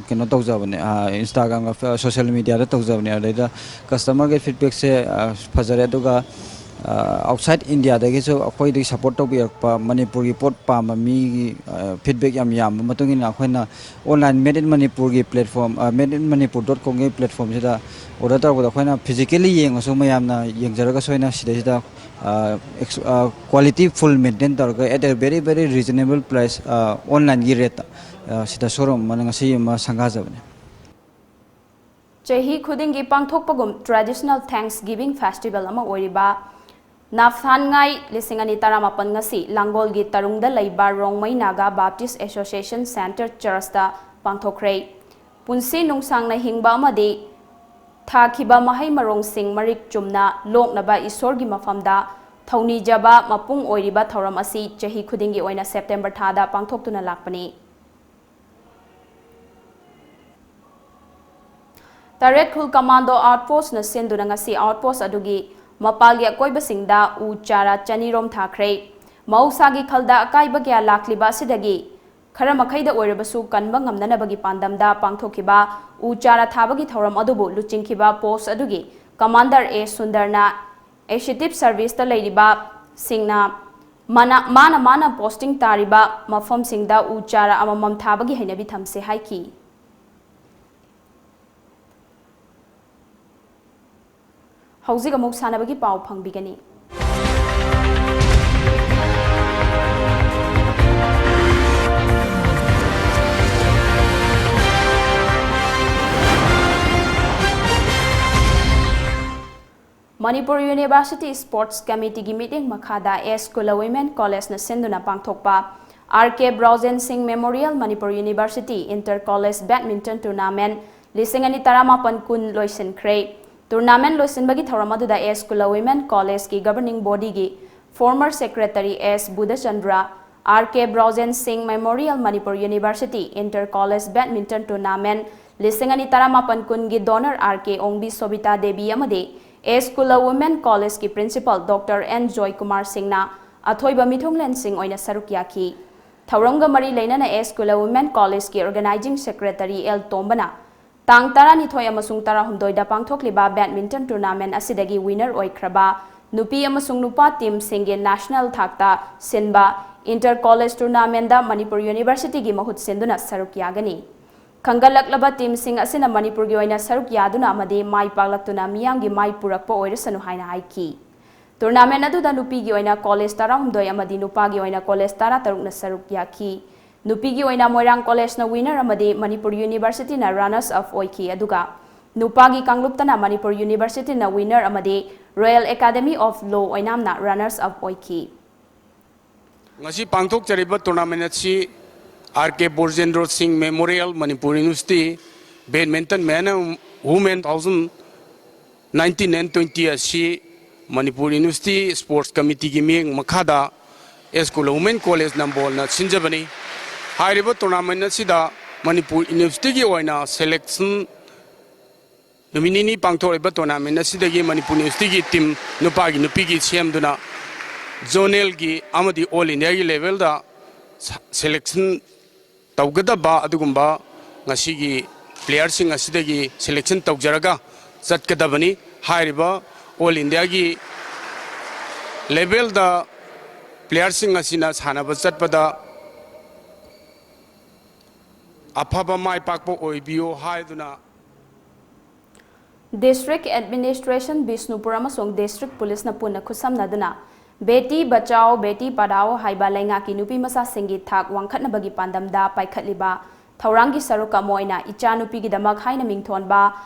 ꯀꯩꯅꯣ ꯇꯧꯖꯕꯅꯦ, ꯏꯟꯁꯇꯥꯒ꯭ꯔꯥꯝꯒ ꯁꯣꯁꯦꯜ ꯃꯦꯗꯤꯌꯥꯗ ꯇꯧꯖꯕꯅꯦ꯫ ꯑꯗꯩꯗ ꯀꯁꯇꯃꯔꯒꯤ ꯐꯤꯗꯕꯦꯛꯁꯦ ꯐꯖꯔꯦ꯫ ꯑꯗꯨꯒ ꯑꯥꯎꯠꯁꯥꯏꯠ ꯏꯟꯗꯤꯌꯥꯗꯒꯤꯁꯨ ꯑꯩꯈꯣꯏꯗꯒꯤ ꯁꯞꯄꯣꯔꯠ ꯇꯧꯕꯤꯔꯛꯄ, ꯃꯅꯤꯄꯨꯔꯒꯤ ꯄꯣꯠ ꯄꯥꯝꯕ ꯃꯤꯒꯤ ꯐꯤꯗꯕꯦꯛ ꯌꯥꯝ ꯌꯥꯝꯕ ꯃꯇꯨꯡ ꯏꯟꯅ ꯑꯩꯈꯣꯏꯅ ꯑꯣꯟꯂꯥꯏꯟ ꯃꯦꯗ ꯏꯟ ꯃꯅꯤꯄꯨꯔꯒꯤ platform, made in Manipur dot ꯀꯣꯝꯒꯤ ꯄ꯭ꯂꯦꯠꯐꯣꯝꯁꯤꯗ ꯑꯣꯔꯗꯔ ꯇꯧꯔꯛꯄꯗ ꯑꯩꯈꯣꯏꯅ ꯐꯤꯖꯤꯀꯦꯜꯂꯤ ꯌꯦꯡꯉꯁꯨ ꯃꯌꯥꯝꯅ ꯌꯦꯡꯖꯔꯒꯁꯨ ꯑꯩꯅ ꯁꯤꯗꯩꯁꯤꯗ quality full maintain ꯇꯧꯔꯒ at a very very reasonable price, ꯑꯣꯟꯂꯥꯏꯟꯒꯤ ꯔꯦꯠꯇ ꯁꯤꯗ ꯁꯣꯔꯨꯝ ꯑꯃꯅ ꯉꯁꯤ ꯑꯃ ꯁꯪꯒꯥꯖꯕꯅꯤ꯫ ꯆꯍꯤ ꯈꯨꯗꯤꯡꯒꯤ ꯄꯥꯡꯊꯣꯛꯄꯒꯨꯝ traditional Thanksgiving festival ꯑꯃ ꯑꯣꯏꯔꯤꯕ ꯅꯥꯐꯊꯥꯟꯉꯥꯏ ꯂꯤꯁꯤꯡ ꯑꯅꯤ ꯇꯔꯥꯃꯥꯄꯟ ꯉꯁꯤ ꯂꯥꯡꯒꯣꯜꯒꯤ ꯇꯔꯨꯡꯗ ꯂꯩꯕ Rongmei Naga baptise association centre ꯆꯔꯆꯇ ꯄꯥꯡꯊꯣꯛꯈ꯭ꯔꯦ꯫ ꯄꯨꯟꯁꯤ ꯅꯨꯡꯁꯥꯡꯅ ꯍꯤꯡꯕ ꯑꯃꯗꯤ ꯊꯥꯈꯤꯕ ꯃꯍꯩ ꯃꯔꯣꯡꯁꯤꯡ ꯃꯔꯤꯛ ꯆꯨꯝꯅ ꯂꯣꯛꯅꯕ ꯏꯁꯣꯔꯒꯤ ꯃꯐꯝꯗ ꯊꯧꯅꯤꯖꯕ ꯃꯄꯨꯡ ꯑꯣꯏꯔꯤꯕ ꯊꯧꯔꯝ ꯑꯁꯤ ꯆꯍꯤ ꯈꯨꯗꯤꯡꯒꯤ ꯑꯣꯏꯅ ꯁꯦꯞꯇꯦꯝꯕꯔ ꯊꯥꯗ ꯄꯥꯡꯊꯣꯛꯇꯨꯅ ꯂꯥꯛꯄꯅꯤ꯫ ꯇꯔꯦꯠ ꯈꯨꯜ ꯀꯃꯥꯟꯗꯣ ꯑꯥꯎꯠꯄꯣꯁꯅ ꯁꯤꯟꯗꯨꯅ ꯉꯁꯤ ꯑꯥꯎꯠꯄꯣꯁ ꯑꯗꯨꯒꯤ ꯃꯄꯥꯜꯒꯤ ꯑꯀꯣꯏꯕꯁꯤꯡꯗ ꯎ ꯆꯥꯔꯥ ꯆꯅꯤ ꯔꯣꯝ ꯊꯥꯈ꯭ꯔꯦ꯫ ꯃꯍꯧꯁꯥꯒꯤ ꯈꯜꯗ ꯑꯀꯥꯏꯕ ꯀꯌꯥ ꯂꯥꯛꯂꯤꯕ ꯑꯁꯤꯗꯒꯤ ꯈꯔ ꯃꯈꯩꯗ ꯑꯣꯏꯔꯕꯁꯨ ꯀꯟꯕ ꯉꯝꯅꯅꯕꯒꯤ ꯄꯥꯟꯗꯝꯗ ꯄꯥꯡꯊꯣꯛꯈꯤꯕ ꯎ ꯆꯥꯔꯥ ꯊꯥꯕꯒꯤ ꯊꯧꯔꯝ ꯑꯗꯨꯕꯨ ꯂꯨꯆꯤꯡꯈꯤꯕ ꯄꯣꯁ ꯑꯗꯨꯒꯤ ꯀꯃꯥꯟꯗꯔ ꯑꯦ ꯁꯨꯟꯗꯔꯅ ꯑꯦꯁꯤꯇꯤꯞ ꯁꯔꯚꯤꯁꯇ ꯂꯩꯔꯤꯕꯁꯤꯡꯅ ꯃꯅꯥ-, ꯃꯥꯅ ꯃꯥꯅ ꯄꯣꯁꯇꯤꯡ ꯇꯥꯔꯤꯕ ꯃꯐꯝꯁꯤꯡꯗ ꯎ ꯆꯥꯔꯥ ꯑꯃꯃꯝ ꯊꯥꯕꯒꯤ ꯍꯩꯅꯕꯤ ꯊꯝꯁꯦ ꯍꯥꯏꯈꯤ꯫ ꯍꯧꯖꯤꯛ ꯑꯃꯨꯛ ꯁꯥꯟꯅꯕꯒꯤ ꯄꯥꯎ ꯐꯪꯕꯤꯒꯅꯤ꯫ ꯃꯅꯤꯄꯨꯔ ꯌꯨꯅꯤꯚꯔꯁꯤꯇꯤ ꯁ꯭ꯄꯣꯔꯠꯁ ꯀꯃꯤꯇꯤꯒꯤ ꯃꯤꯠꯌꯦꯡ ꯃꯈꯥꯗ ꯑꯦꯁ ꯀꯨꯂ ꯋꯤꯃꯦꯟ ꯀꯣꯂꯦꯖꯅ ꯁꯤꯟꯗꯨꯅ ꯄꯥꯡꯊꯣꯛꯄ R K Brojen Singh memorial Manipur university inter college badminton tournament ꯂꯤꯁꯤꯡ ꯑꯅꯤ ꯇꯔꯥꯃꯥꯄꯟ ꯀꯨꯟ ꯂꯣꯏꯁꯤꯟꯈ꯭ꯔꯦ꯫ ꯇꯨꯔꯅꯥꯃꯦꯟ ꯂꯣꯏꯁꯤꯟꯕꯒꯤ ꯊꯧꯔꯝ ꯑꯗꯨꯗ ꯑꯦꯁ ꯀꯨꯂ ꯋꯤꯃꯦꯟ ꯀꯣꯂꯦꯖꯀꯤ ꯒꯕꯔꯅꯤꯡ ꯕꯣꯗꯤꯒꯤ former secretary S Budhachandra, R K Brojen Singh Memorial Manipur University Inter College Badminton Tournament ꯂꯤꯁꯤꯡ ꯑꯅꯤ ꯇꯔꯥꯃꯥꯄꯟ ꯀꯨꯟꯒꯤ donor R K ꯑꯣꯡꯕꯤ ꯁꯣꯕꯤꯇꯥ ꯗꯦꯕꯤ ꯑꯃꯗꯤ S Kula Women College ꯀꯤ principal Doctor N ꯖꯣꯏ ꯀꯨꯃꯥꯔ ꯁꯤꯡꯅ ꯑꯊꯣꯏꯕ ꯃꯤꯊꯨꯡꯂꯦꯟꯁꯤꯡ ꯑꯣꯏꯅ ꯁꯔꯨꯛ ꯌꯥꯈꯤ꯫ ꯊꯧꯔꯝꯒ ꯃꯔꯤ ꯂꯩꯅꯅ S Kula Women College ꯀꯤ organizing secretary L ꯇꯣꯝꯕꯅ ꯇꯥꯡ ꯇꯔꯥꯅꯤꯊꯣꯏ ꯑꯃꯁꯨꯡ ꯇꯔꯥꯍꯨꯝꯗꯣꯏꯗ ꯄꯥꯡꯊꯣꯛꯂꯤꯕ badminton tournament ꯑꯁꯤꯗꯒꯤ winner ꯑꯣꯏꯈ꯭ꯔꯕ ꯅꯨꯄꯤ ꯑꯃꯁꯨꯡ ꯅꯨꯄꯥ team ꯁꯤꯡꯒꯤ national ꯊꯥꯛꯇ ꯁꯤꯟꯕ Inter College Tournament ꯗ ꯃꯅꯤꯄꯨꯔ University ꯒꯤ ꯃꯍꯨꯠ ꯁꯤꯟꯗꯨꯅ ꯁꯔꯨꯛ ꯌꯥꯒꯅꯤ꯫ ꯈꯟꯒꯠꯂꯛꯂꯕ team ꯁꯤꯡ ꯑꯁꯤꯅ ꯃꯅꯤꯄꯨꯔꯒꯤ ꯑꯣꯏꯅ ꯁꯔꯨꯛ ꯌꯥꯗꯨꯅ ꯑꯃꯗꯤ ꯃꯥꯏ ꯄꯥꯛꯂꯛꯇꯨꯅ ꯃꯤꯌꯥꯝꯒꯤ ꯃꯥꯏ ꯄꯨꯔꯛꯄ ꯑꯣꯏꯔꯁꯅꯨ ꯍꯥꯏꯅ ꯍꯥꯏꯈꯤ꯫ Tournament ꯑꯗꯨꯗ ꯅꯨꯄꯤꯒꯤ ꯑꯣꯏꯅ college ꯇꯔꯥꯍꯨꯝꯗꯣꯏ ꯑꯃꯗꯤ ꯅꯨꯄꯥꯒꯤ ꯑꯣꯏꯅ college ꯇꯔꯥꯇꯔꯨꯛꯅ ꯁꯔꯨꯛ ꯌꯥꯈꯤ꯫ ꯅꯨꯄꯤꯒꯤ ꯑꯣꯏꯅ ꯃꯣꯏꯔꯥꯡ College ꯅ winner ꯑꯃꯗꯤ ꯃꯅꯤꯄꯨꯔ University ꯅ runners up ꯑꯣꯏꯈꯤ, ꯑꯗꯨꯒ ꯅꯨꯄꯥꯒꯤ ꯀꯥꯡꯂꯨꯞꯇꯅ ꯃꯅꯤꯄꯨꯔ University ꯅ winner ꯑꯃꯗꯤ Royal Academy of Law ꯑꯣꯏꯅꯥꯝꯅ runners up ꯑꯣꯏꯈꯤ꯫ ꯉꯁꯤ ꯄꯥꯡꯊꯣꯛꯆꯔꯤꯕ tournament ꯑꯁꯤ R K Brojendra Singh Memorial Manipur University Badminton Men and Women two thousand nineteen and twenty ꯑꯁꯤ ꯃꯅꯤꯄꯨꯔ University Sports Committee ꯒꯤ ꯃꯤꯠꯌꯦꯡ ꯃꯈꯥꯗ S Kula Women College ꯅꯝꯕꯣꯜꯅ ꯁꯤꯟꯖꯕꯅꯤ꯫ ꯍꯥꯏꯔꯤꯕ tournament ꯑꯁꯤꯗ Manipur University ꯒꯤ ꯑꯣꯏꯅ selection ꯅꯨꯃꯤꯠ ꯅꯤꯅꯤ ꯄꯥꯡꯊꯣꯛꯂꯤꯕ tournament ꯑꯁꯤꯗꯒꯤ ꯃꯅꯤꯄꯨꯔ University ꯒꯤ team ꯅꯨꯄꯥꯒꯤ ꯅꯨꯄꯤꯒꯤ ꯁꯦꯝꯗꯨꯅ zonal ꯒꯤ ꯑꯃꯗꯤ all India ꯒꯤ level ꯗ selection ꯇꯧꯒꯗꯕ ꯑꯗꯨꯒꯨꯝꯕ ꯉꯁꯤꯒꯤ player ꯁꯤꯡ ꯑꯁꯤꯗꯒꯤ selection ꯇꯧꯖꯔꯒ ꯆꯠꯀꯗꯕꯅꯤ꯫ ꯍꯥꯏꯔꯤꯕ all India ꯒꯤ level ꯗ player ꯁꯤꯡ ꯑꯁꯤꯅ ꯁꯥꯟꯅꯕ ꯆꯠꯄꯗ ꯑꯐꯕ ꯃꯥꯏ ꯄꯥꯛꯄ ꯑꯣꯏꯕꯤꯌꯨ ꯍꯥꯏꯗꯨꯅ District Administration ꯕꯤꯁꯅꯨꯄꯨꯔ ꯑꯃꯁꯨꯡ District Police ꯅ ꯄꯨꯟꯅ ꯈꯨꯠꯁꯝꯅꯗꯨꯅ Beti Bachao Beti Padhao ꯍꯥꯏꯕ ꯂꯩꯉꯥꯛꯀꯤ ꯅꯨꯄꯤ ꯃꯆꯥꯁꯤꯡꯒꯤ ꯊꯥꯛ ꯋꯥꯡꯈꯠꯅꯕꯒꯤ ꯄꯥꯟꯗꯝꯗ ꯄꯥꯏꯈꯠꯂꯤꯕ ꯊꯧꯔꯥꯡꯒꯤ ꯁꯔꯨꯛ ꯑꯃ ꯑꯣꯏꯅ ꯏꯆꯥꯅꯨꯄꯤꯒꯤꯗꯃꯛ ꯍꯥꯏꯅ ꯃꯤꯡꯊꯣꯟꯕ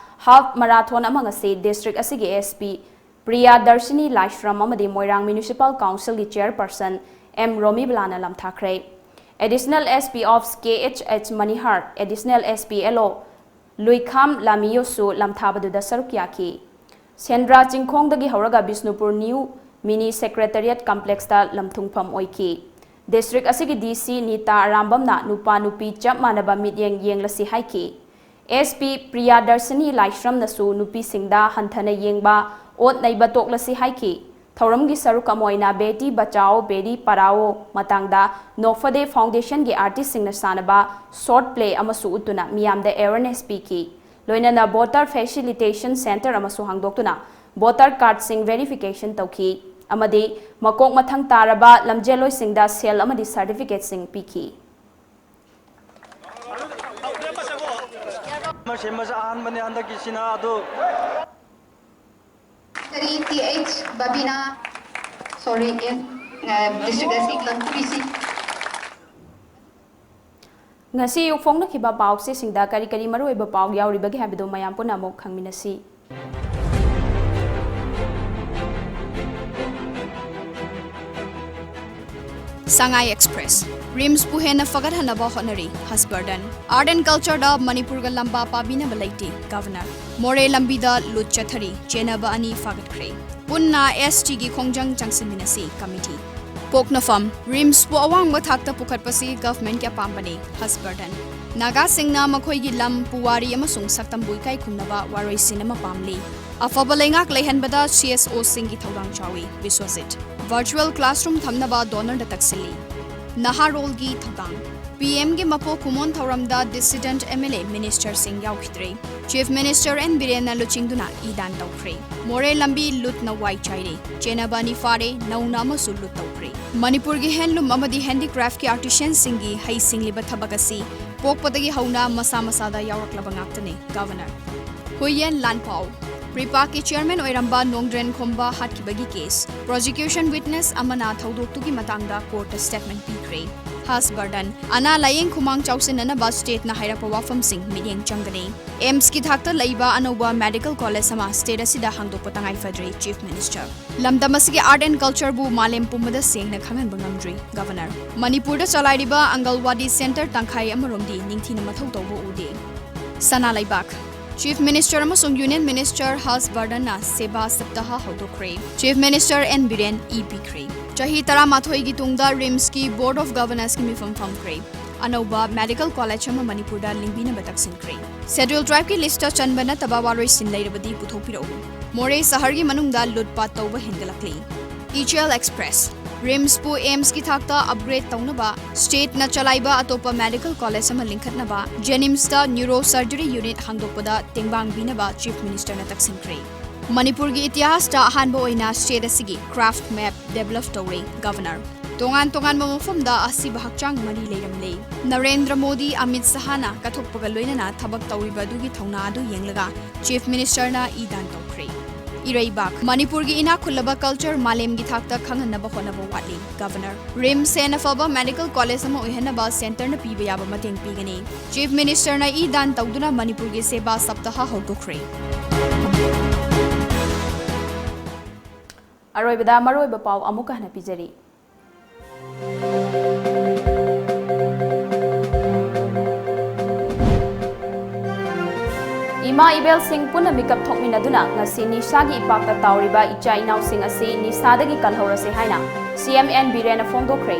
half marathon ꯑꯃ ꯉꯁꯤ district ꯑꯁꯤꯒꯤ S P Priyadarshini Laishram ꯑꯃꯗꯤ ꯃꯣꯏꯔꯥꯡ Municipal Council ꯒꯤ Chairperson M ꯔꯣꯃꯤꯕꯂꯥꯅ ꯂꯝꯊꯥꯈ꯭ꯔꯦ꯫ Additional S P Ops K H H ꯃꯅꯤꯍꯥꯔ, Additional S P L O ꯂꯨꯏꯈꯥꯝ ꯂꯥꯃꯤꯌꯣꯁꯨ ꯂꯝꯊꯥꯕꯗꯨꯗ ꯁꯔꯨꯛ ꯌꯥꯈꯤ꯫ ꯁꯦꯟꯗ꯭ꯔꯥ ꯆꯤꯡꯈꯣꯡꯗꯒꯤ ꯍꯧꯔꯒ Bishnupur New Mini Secretariat Complex ꯇ ꯂꯝꯊꯨꯡꯐꯝ ꯑꯣꯏꯈꯤ꯫ District ꯑꯁꯤꯒꯤ D C ꯅꯤꯇꯥ ꯑꯔꯥꯝꯕꯝꯅ ꯅꯨꯄꯥ ꯅꯨꯄꯤ ꯆꯞ ꯃꯥꯟꯅꯕ ꯃꯤꯠꯌꯦꯡ ꯌꯦꯡꯂꯁꯤ ꯍꯥꯏꯈꯤ꯫ S P ꯄ꯭ꯔꯤꯌꯥꯗꯔꯁꯤꯅꯤ ꯂꯥꯏꯁ꯭ꯔꯝꯅꯁꯨ ꯅꯨꯄꯤꯁꯤꯡꯗ ꯍꯟꯊꯅ ꯌꯦꯡꯕ, ꯑꯣꯠ ꯅꯩꯕ ꯇꯣꯛꯂꯁꯤ ꯍꯥꯏꯈꯤ꯫ ꯊꯧꯔꯝꯒꯤ ꯁꯔꯨꯛ ꯑꯃ ꯑꯣꯏꯅ ꯕꯦꯇꯤ ꯕꯆꯥꯑꯣ ꯕꯦꯇꯤ ꯄꯔꯥꯑꯣ ꯃꯇꯥꯡꯗ ꯅꯣꯐꯗꯦ Foundation ꯒꯤ artist ꯁꯤꯡꯅ ꯁꯥꯟꯅꯕ short play ꯑꯃꯁꯨ ꯎꯠꯇꯨꯅ ꯃꯤꯌꯥꯝꯗ awareness ꯄꯤꯈꯤ꯫ ꯂꯣꯏꯅꯅ voter facilitation centre ꯑꯃꯁꯨ ꯍꯥꯡꯗꯣꯛꯇꯨꯅ voter card ꯁꯤꯡ verification ꯇꯧꯈꯤ ꯑꯃꯗꯤ ꯃꯀꯣꯛ ꯃꯊꯪ ꯇꯥꯔꯕ ꯂꯝꯖꯦꯜꯂꯣꯏꯁꯤꯡꯗ ꯁꯦꯜ ꯑꯃꯗꯤ certificate ꯁꯤꯡ ꯄꯤꯈꯤ꯫ ꯑꯃ ꯁꯦꯝꯕꯁꯦ ꯑꯍꯥꯟꯕꯅꯤ ꯍꯟꯗꯛꯀꯤꯁꯤꯅ꯫ ꯑꯗꯨ Secretary Th Babina, sorry, in uh, district S P P C. ꯉꯁꯤ ꯑꯌꯨꯛ ꯐꯣꯡꯅꯈꯤꯕ ꯄꯥꯎꯆꯦꯁꯤꯡꯗ ꯀꯔꯤ ꯀꯔꯤ ꯃꯔꯨꯑꯣꯏꯕ ꯄꯥꯎ ꯌꯥꯎꯔꯤꯕꯒꯦ ꯍꯥꯏꯕꯗꯨ ꯃꯌꯥꯝ ꯄꯨꯟꯅ ꯑꯃꯨꯛ ꯈꯪꯃꯤꯟꯅꯁꯤ꯫ Sangai Express, RIMS ꯄꯨ ꯍꯦꯟꯅ ꯐꯒꯠꯍꯟꯅꯕ ꯍꯣꯠꯅꯔꯤ, ꯍꯔꯁ ꯕꯔꯗꯟ꯫ Art and Culture ꯗ ꯃꯅꯤꯄꯨꯔꯒ ꯂꯝꯕꯥ ꯄꯥꯕꯤꯅꯕ ꯂꯩꯇꯦ, Governor꯫ ꯃꯣꯔꯦ ꯂꯝꯕꯤꯗ ꯂꯨꯠ ꯆꯠꯊꯔꯤ, ꯆꯦꯟꯅꯕ ꯑꯅꯤ ꯐꯥꯒꯠꯈ꯭ꯔꯦ꯫ ꯄꯨꯟꯅ S T ꯒꯤ ꯈꯣꯡꯖꯪ ꯆꯪꯁꯤꯟꯃꯤꯟꯅꯁꯤ, Committee꯫ ꯄꯣꯛꯅꯐꯝ, RIMS ꯄꯨ ꯑꯋꯥꯡꯕ ꯊꯥꯛꯇ ꯄꯨꯈꯠꯄꯁꯤ government ꯀꯤ ꯑꯄꯥꯝꯕꯅꯤ, ꯍꯔꯁ ꯕꯔꯗꯟ꯫ ꯅꯥꯒꯥꯁꯤꯡꯅ ꯃꯈꯣꯏꯒꯤ ꯂꯝ, ꯄꯨꯋꯥꯔꯤ ꯑꯃꯁꯨꯡ ꯁꯛꯇꯝꯕꯨ ꯏꯀꯥꯏ ꯈꯨꯝꯅꯕ ꯋꯥꯔꯣꯏꯁꯤꯟ ꯑꯃ ꯄꯥꯝꯂꯤ꯫ ꯑꯐꯕ ꯂꯩꯉꯥꯛ ꯂꯩꯍꯟꯕꯗ C S O ꯁꯤꯡꯒꯤ ꯊꯧꯗꯥꯡ ꯆꯥꯎꯏ, ꯕꯤꯁ꯭ꯋꯖꯤꯠ꯫ Virtual classroom ꯊꯝꯅꯕ DoNER ꯗ ꯇꯛꯁꯤꯜꯂꯤ꯫ ꯅꯍꯥꯔꯣꯜꯒꯤ ꯊꯧꯗꯥꯡ꯫ P M ꯒꯤ ꯃꯄꯣꯛ ꯀꯨꯝꯑꯣꯟ ꯊꯧꯔꯝꯗ dissident M L A, minister ꯁꯤꯡ ꯌꯥꯎꯈꯤꯗ꯭ꯔꯦ꯫ Chief Minister N ꯕꯤꯔꯦꯟꯅ ꯂꯨꯆꯤꯡꯗꯨꯅ ꯏ ꯗꯥꯟ ꯇꯧꯈ꯭ꯔꯦ꯫ ꯃꯣꯔꯦ ꯂꯝꯕꯤ ꯂꯨꯠꯅ ꯋꯥꯏ ꯆꯥꯏꯔꯦ꯫ ꯆꯦꯟꯅꯕ ꯑꯅꯤ ꯐꯥꯔꯦ, ꯅꯧꯅ ꯑꯃꯁꯨ ꯂꯨꯠ ꯇꯧꯈ꯭ꯔꯦ꯫ ꯃꯅꯤꯄꯨꯔꯒꯤ handloom ꯑꯃꯗꯤ handicraft ꯀꯤ artisan ꯁꯤꯡꯒꯤ ꯍꯩ ꯁꯤꯡꯂꯤꯕ ꯊꯕꯛ ꯑꯁꯤ ꯄꯣꯛꯄꯗꯒꯤ ꯍꯧꯅ ꯃꯁꯥ ꯃꯁꯥꯗ ꯌꯥꯎꯔꯛꯂꯕ ꯉꯥꯛꯇꯅꯤ, Governor꯫ ꯍꯨꯏꯌꯦꯟ ꯂꯥꯟꯐꯥꯎ꯫ PREPAC ꯀꯤ chairman ꯑꯣꯏꯔꯝꯕ ꯅꯣꯡꯗ꯭ꯔꯦꯟ ꯈꯣꯝꯕ ꯍꯥꯠꯈꯤꯕꯒꯤ case꯫ Prosecution witness ꯑꯃꯅ ꯊꯧꯗꯣꯛꯇꯨꯒꯤ ꯃꯇꯥꯡꯗ court ꯇ statement ꯄꯤꯈ꯭ꯔꯦ꯫ ꯍꯔꯁ ꯕꯔꯗꯟ꯫ ꯑꯅꯥ ꯂꯥꯌꯦꯡ ꯈꯨꯃꯥꯡ ꯆꯥꯎꯁꯤꯟꯅꯅꯕ state ꯅ ꯍꯥꯏꯔꯛꯄ ꯋꯥꯐꯝꯁꯤꯡ ꯃꯤꯠꯌꯦꯡ ꯆꯪꯒꯅꯤ꯫ AIIMS ꯀꯤ ꯊꯥꯛꯇ ꯂꯩꯕ ꯑꯅꯧꯕ medical college ꯑꯃ state ꯑꯁꯤꯗ ꯍꯥꯡꯗꯣꯛꯄ ꯇꯉꯥꯏ ꯐꯗ꯭ꯔꯦ, Chief Minister꯫ ꯂꯝꯗꯝ ꯑꯁꯤꯒꯤ art and culture ꯕꯨ ꯃꯥꯂꯦꯝ ꯄꯨꯝꯕꯗ ꯁꯦꯡꯅ ꯈꯪꯍꯟꯕ ꯉꯝꯗ꯭ꯔꯤ, Governor꯫ ꯃꯅꯤꯄꯨꯔꯗ ꯆꯂꯥꯏꯔꯤꯕ ꯑꯪꯒꯜꯋꯥꯗꯤ centre ꯇꯪꯈꯥꯏ ꯑꯃꯔꯣꯝꯗꯤ ꯅꯤꯡꯊꯤꯅ ꯃꯊꯧ ꯇꯧꯕ ꯎꯗꯦ꯫ ꯁꯅꯥ ꯂꯩꯕꯥꯛ꯫ Chief Minister ꯑꯃꯁꯨꯡ Union Minister ꯍꯔꯁ ꯕꯔꯗꯟꯅ ꯁꯦꯕꯥ ꯁꯞꯇꯥꯍ ꯍꯧꯗꯣꯛꯈ꯭ꯔꯦ꯫ Chief Minister N Biren E ꯄꯤꯈ꯭ꯔꯦ꯫ ꯆꯍꯤ ꯇꯔꯥꯃꯥꯊꯣꯏꯒꯤ ꯇꯨꯡꯗ RIMSꯀꯤ Board of Governorsꯀꯤ ꯃꯤꯐꯝ ꯐꯝꯈ꯭ꯔꯦ꯫ ꯑꯅꯧꯕ medical college ꯑꯃ ꯃꯅꯤꯄꯨꯔꯗ ꯂꯤꯡꯕꯤꯅꯕ ꯇꯛꯁꯤꯟꯈ꯭ꯔꯦ꯫ Scheduled tribeꯀꯤ listꯇ ꯆꯟꯕ ꯅꯠꯇꯕ ꯋꯥꯔꯣꯏꯁꯤꯟ ꯂꯩꯔꯕꯗꯤ ꯄꯨꯊꯣꯛꯄꯤꯔꯛꯎ꯫ ꯃꯣꯔꯦ ꯁꯍꯔꯒꯤ ꯃꯅꯨꯡꯗ ꯂꯨꯠꯄꯥꯠ ꯇꯧꯕ ꯍꯦꯟꯒꯠꯂꯛꯂꯤ꯫ ꯏꯆꯦꯜ Express, RIMSꯄꯨ AIIMSꯀꯤ ꯊꯥꯛꯇ upgrade ꯇꯧꯅꯕ stateꯅ ꯆꯂꯥꯏꯕ ꯑꯇꯣꯞꯄ medical college ꯑꯃ ꯂꯤꯡꯈꯠꯅꯕ JNIMSꯇ neurosurgery unit ꯍꯥꯡꯗꯣꯛꯄꯗ ꯇꯦꯡꯕꯥꯡ ꯄꯤꯅꯕ Chief Ministerꯅ ꯇꯛꯁꯤꯟꯈ꯭ꯔꯦ꯫ ꯃꯅꯤꯄꯨꯔꯒꯤ ꯏꯇꯤꯍꯥꯁꯇ ꯑꯍꯥꯟꯕ ꯑꯣꯏꯅ state ꯑꯁꯤꯒꯤ craft map develop ꯇꯧꯔꯦ Governor꯫ ꯇꯣꯉꯥꯟ ꯇꯣꯉꯥꯟꯕ ꯃꯐꯝꯗ ꯑꯁꯤꯕ ꯍꯛꯆꯥꯡ ꯃꯔꯤ ꯂꯩꯔꯝꯂꯦ꯫ ꯅꯔꯦꯟꯗ꯭ꯔ ꯃꯣꯗꯤ ꯑꯃꯤꯠ ꯁꯍꯥꯅ ꯀꯠꯊꯣꯛꯄꯒ ꯂꯣꯏꯅꯅ ꯊꯕꯛ ꯇꯧꯔꯤꯕ ꯑꯗꯨꯒꯤ ꯊꯧꯅꯥ ꯑꯗꯨ ꯌꯦꯡꯂꯒ Chief Ministerꯅ ꯏ ꯗꯥꯟ ꯇꯧꯈ꯭ꯔꯦ꯫ ꯏꯔꯩꯕꯥꯛ, ꯃꯅꯤꯄꯨꯔꯒꯤ ꯏꯅꯥꯛ ꯈꯨꯜꯂꯕ culture ꯃꯥꯂꯦꯝꯒꯤ ꯊꯥꯛꯇ ꯈꯪꯍꯟꯅꯕ ꯍꯣꯠꯅꯕ ꯋꯥꯠꯂꯤ꯫ Governor, RIMS ꯍꯦꯟꯅ ꯐꯕ medical college ꯑꯃ ꯑꯣꯏꯍꯟꯅꯕ centreꯅ ꯄꯤꯕ ꯌꯥꯕ ꯃꯇꯦꯡ ꯄꯤꯒꯅꯤ꯫ Chief Ministerꯅ ꯏ ꯗꯥꯟ ꯇꯧꯗꯨꯅ ꯃꯅꯤꯄꯨꯔꯒꯤ ꯁꯦꯕꯥ ꯁꯞꯇꯥꯍ ꯍꯧꯗꯣꯛꯈ꯭ꯔꯦ꯫ ꯑꯔꯣꯏꯕꯗ ꯃꯔꯨꯑꯣꯏꯕ ꯄꯥꯎ ꯑꯃꯨꯛꯀ ꯍꯟꯅ ꯄꯤꯖꯔꯤ꯫ ꯏꯃꯥ ꯏꯕꯦꯜꯁꯤꯡ ꯄꯨꯟꯅ ꯃꯤꯀꯞ ꯊꯣꯛꯃꯤꯟꯅꯗꯨꯅ ꯉꯁꯤ ꯅꯤꯁꯥꯒꯤ ꯏꯄꯥꯛꯇ ꯇꯥꯎꯔꯤꯕ ꯏꯆꯥ ꯏꯅꯥꯎꯁꯤꯡ ꯑꯁꯤ ꯅꯤꯁꯥꯗꯒꯤ ꯀꯜꯍꯧꯔꯁꯤ ꯍꯥꯏꯅ ꯁꯤ ꯑꯦꯝ ꯑꯦꯟ ꯕꯤꯔꯦꯟꯅ ꯐꯣꯡꯗꯣꯛꯈ꯭ꯔꯦ꯫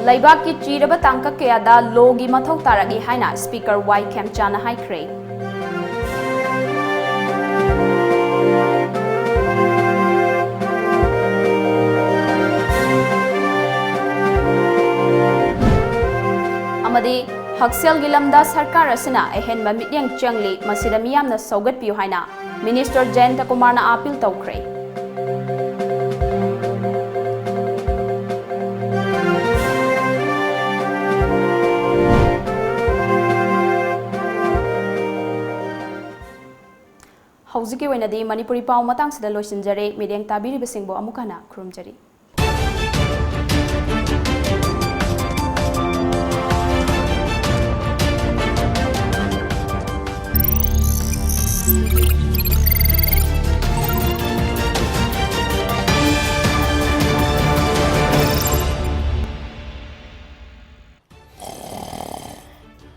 ꯂꯩꯕꯥꯛꯀꯤ ꯆꯤꯔꯕ ꯇꯥꯡꯀꯛ ꯀꯌꯥꯗ ꯂꯣꯒꯤ ꯃꯊꯧ ꯇꯥꯔꯛꯏ ꯍꯥꯏꯅ Speaker ꯋꯥꯏ ꯈꯦꯝꯆꯥꯅ ꯍꯥꯏꯈ꯭ꯔꯦ꯫ ꯑꯃꯗꯤ ꯍꯛꯁꯦꯜꯒꯤ ꯂꯝꯗ ꯁꯔꯀꯥꯔ ꯑꯁꯤꯅ ꯑꯍꯦꯟꯕ ꯃꯤꯠꯌꯦꯡ ꯆꯪꯂꯤ, ꯃꯁꯤꯗ ꯃꯤꯌꯥꯝꯅ ꯁꯧꯒꯠꯄꯤꯌꯨ ꯍꯥꯏꯅ Minister ꯖꯌꯟꯇ ꯀꯨꯃꯥꯔꯅ appeal ꯇꯧꯈ꯭ꯔꯦ꯫ ꯍꯧꯖꯤꯛꯀꯤ ꯑꯣꯏꯅꯗꯤ ꯃꯅꯤꯄꯨꯔꯤ ꯄꯥꯎ ꯃꯇꯥꯡꯁꯤꯗ ꯂꯣꯏꯁꯤꯟꯖꯔꯦ꯫ ꯃꯤꯠꯌꯦꯡ ꯇꯥꯕꯤꯔꯤꯕꯁꯤꯡꯕꯨ ꯑꯃꯨꯛ ꯍꯟꯅ ꯈꯨꯔꯨꯝꯖꯔꯤ꯫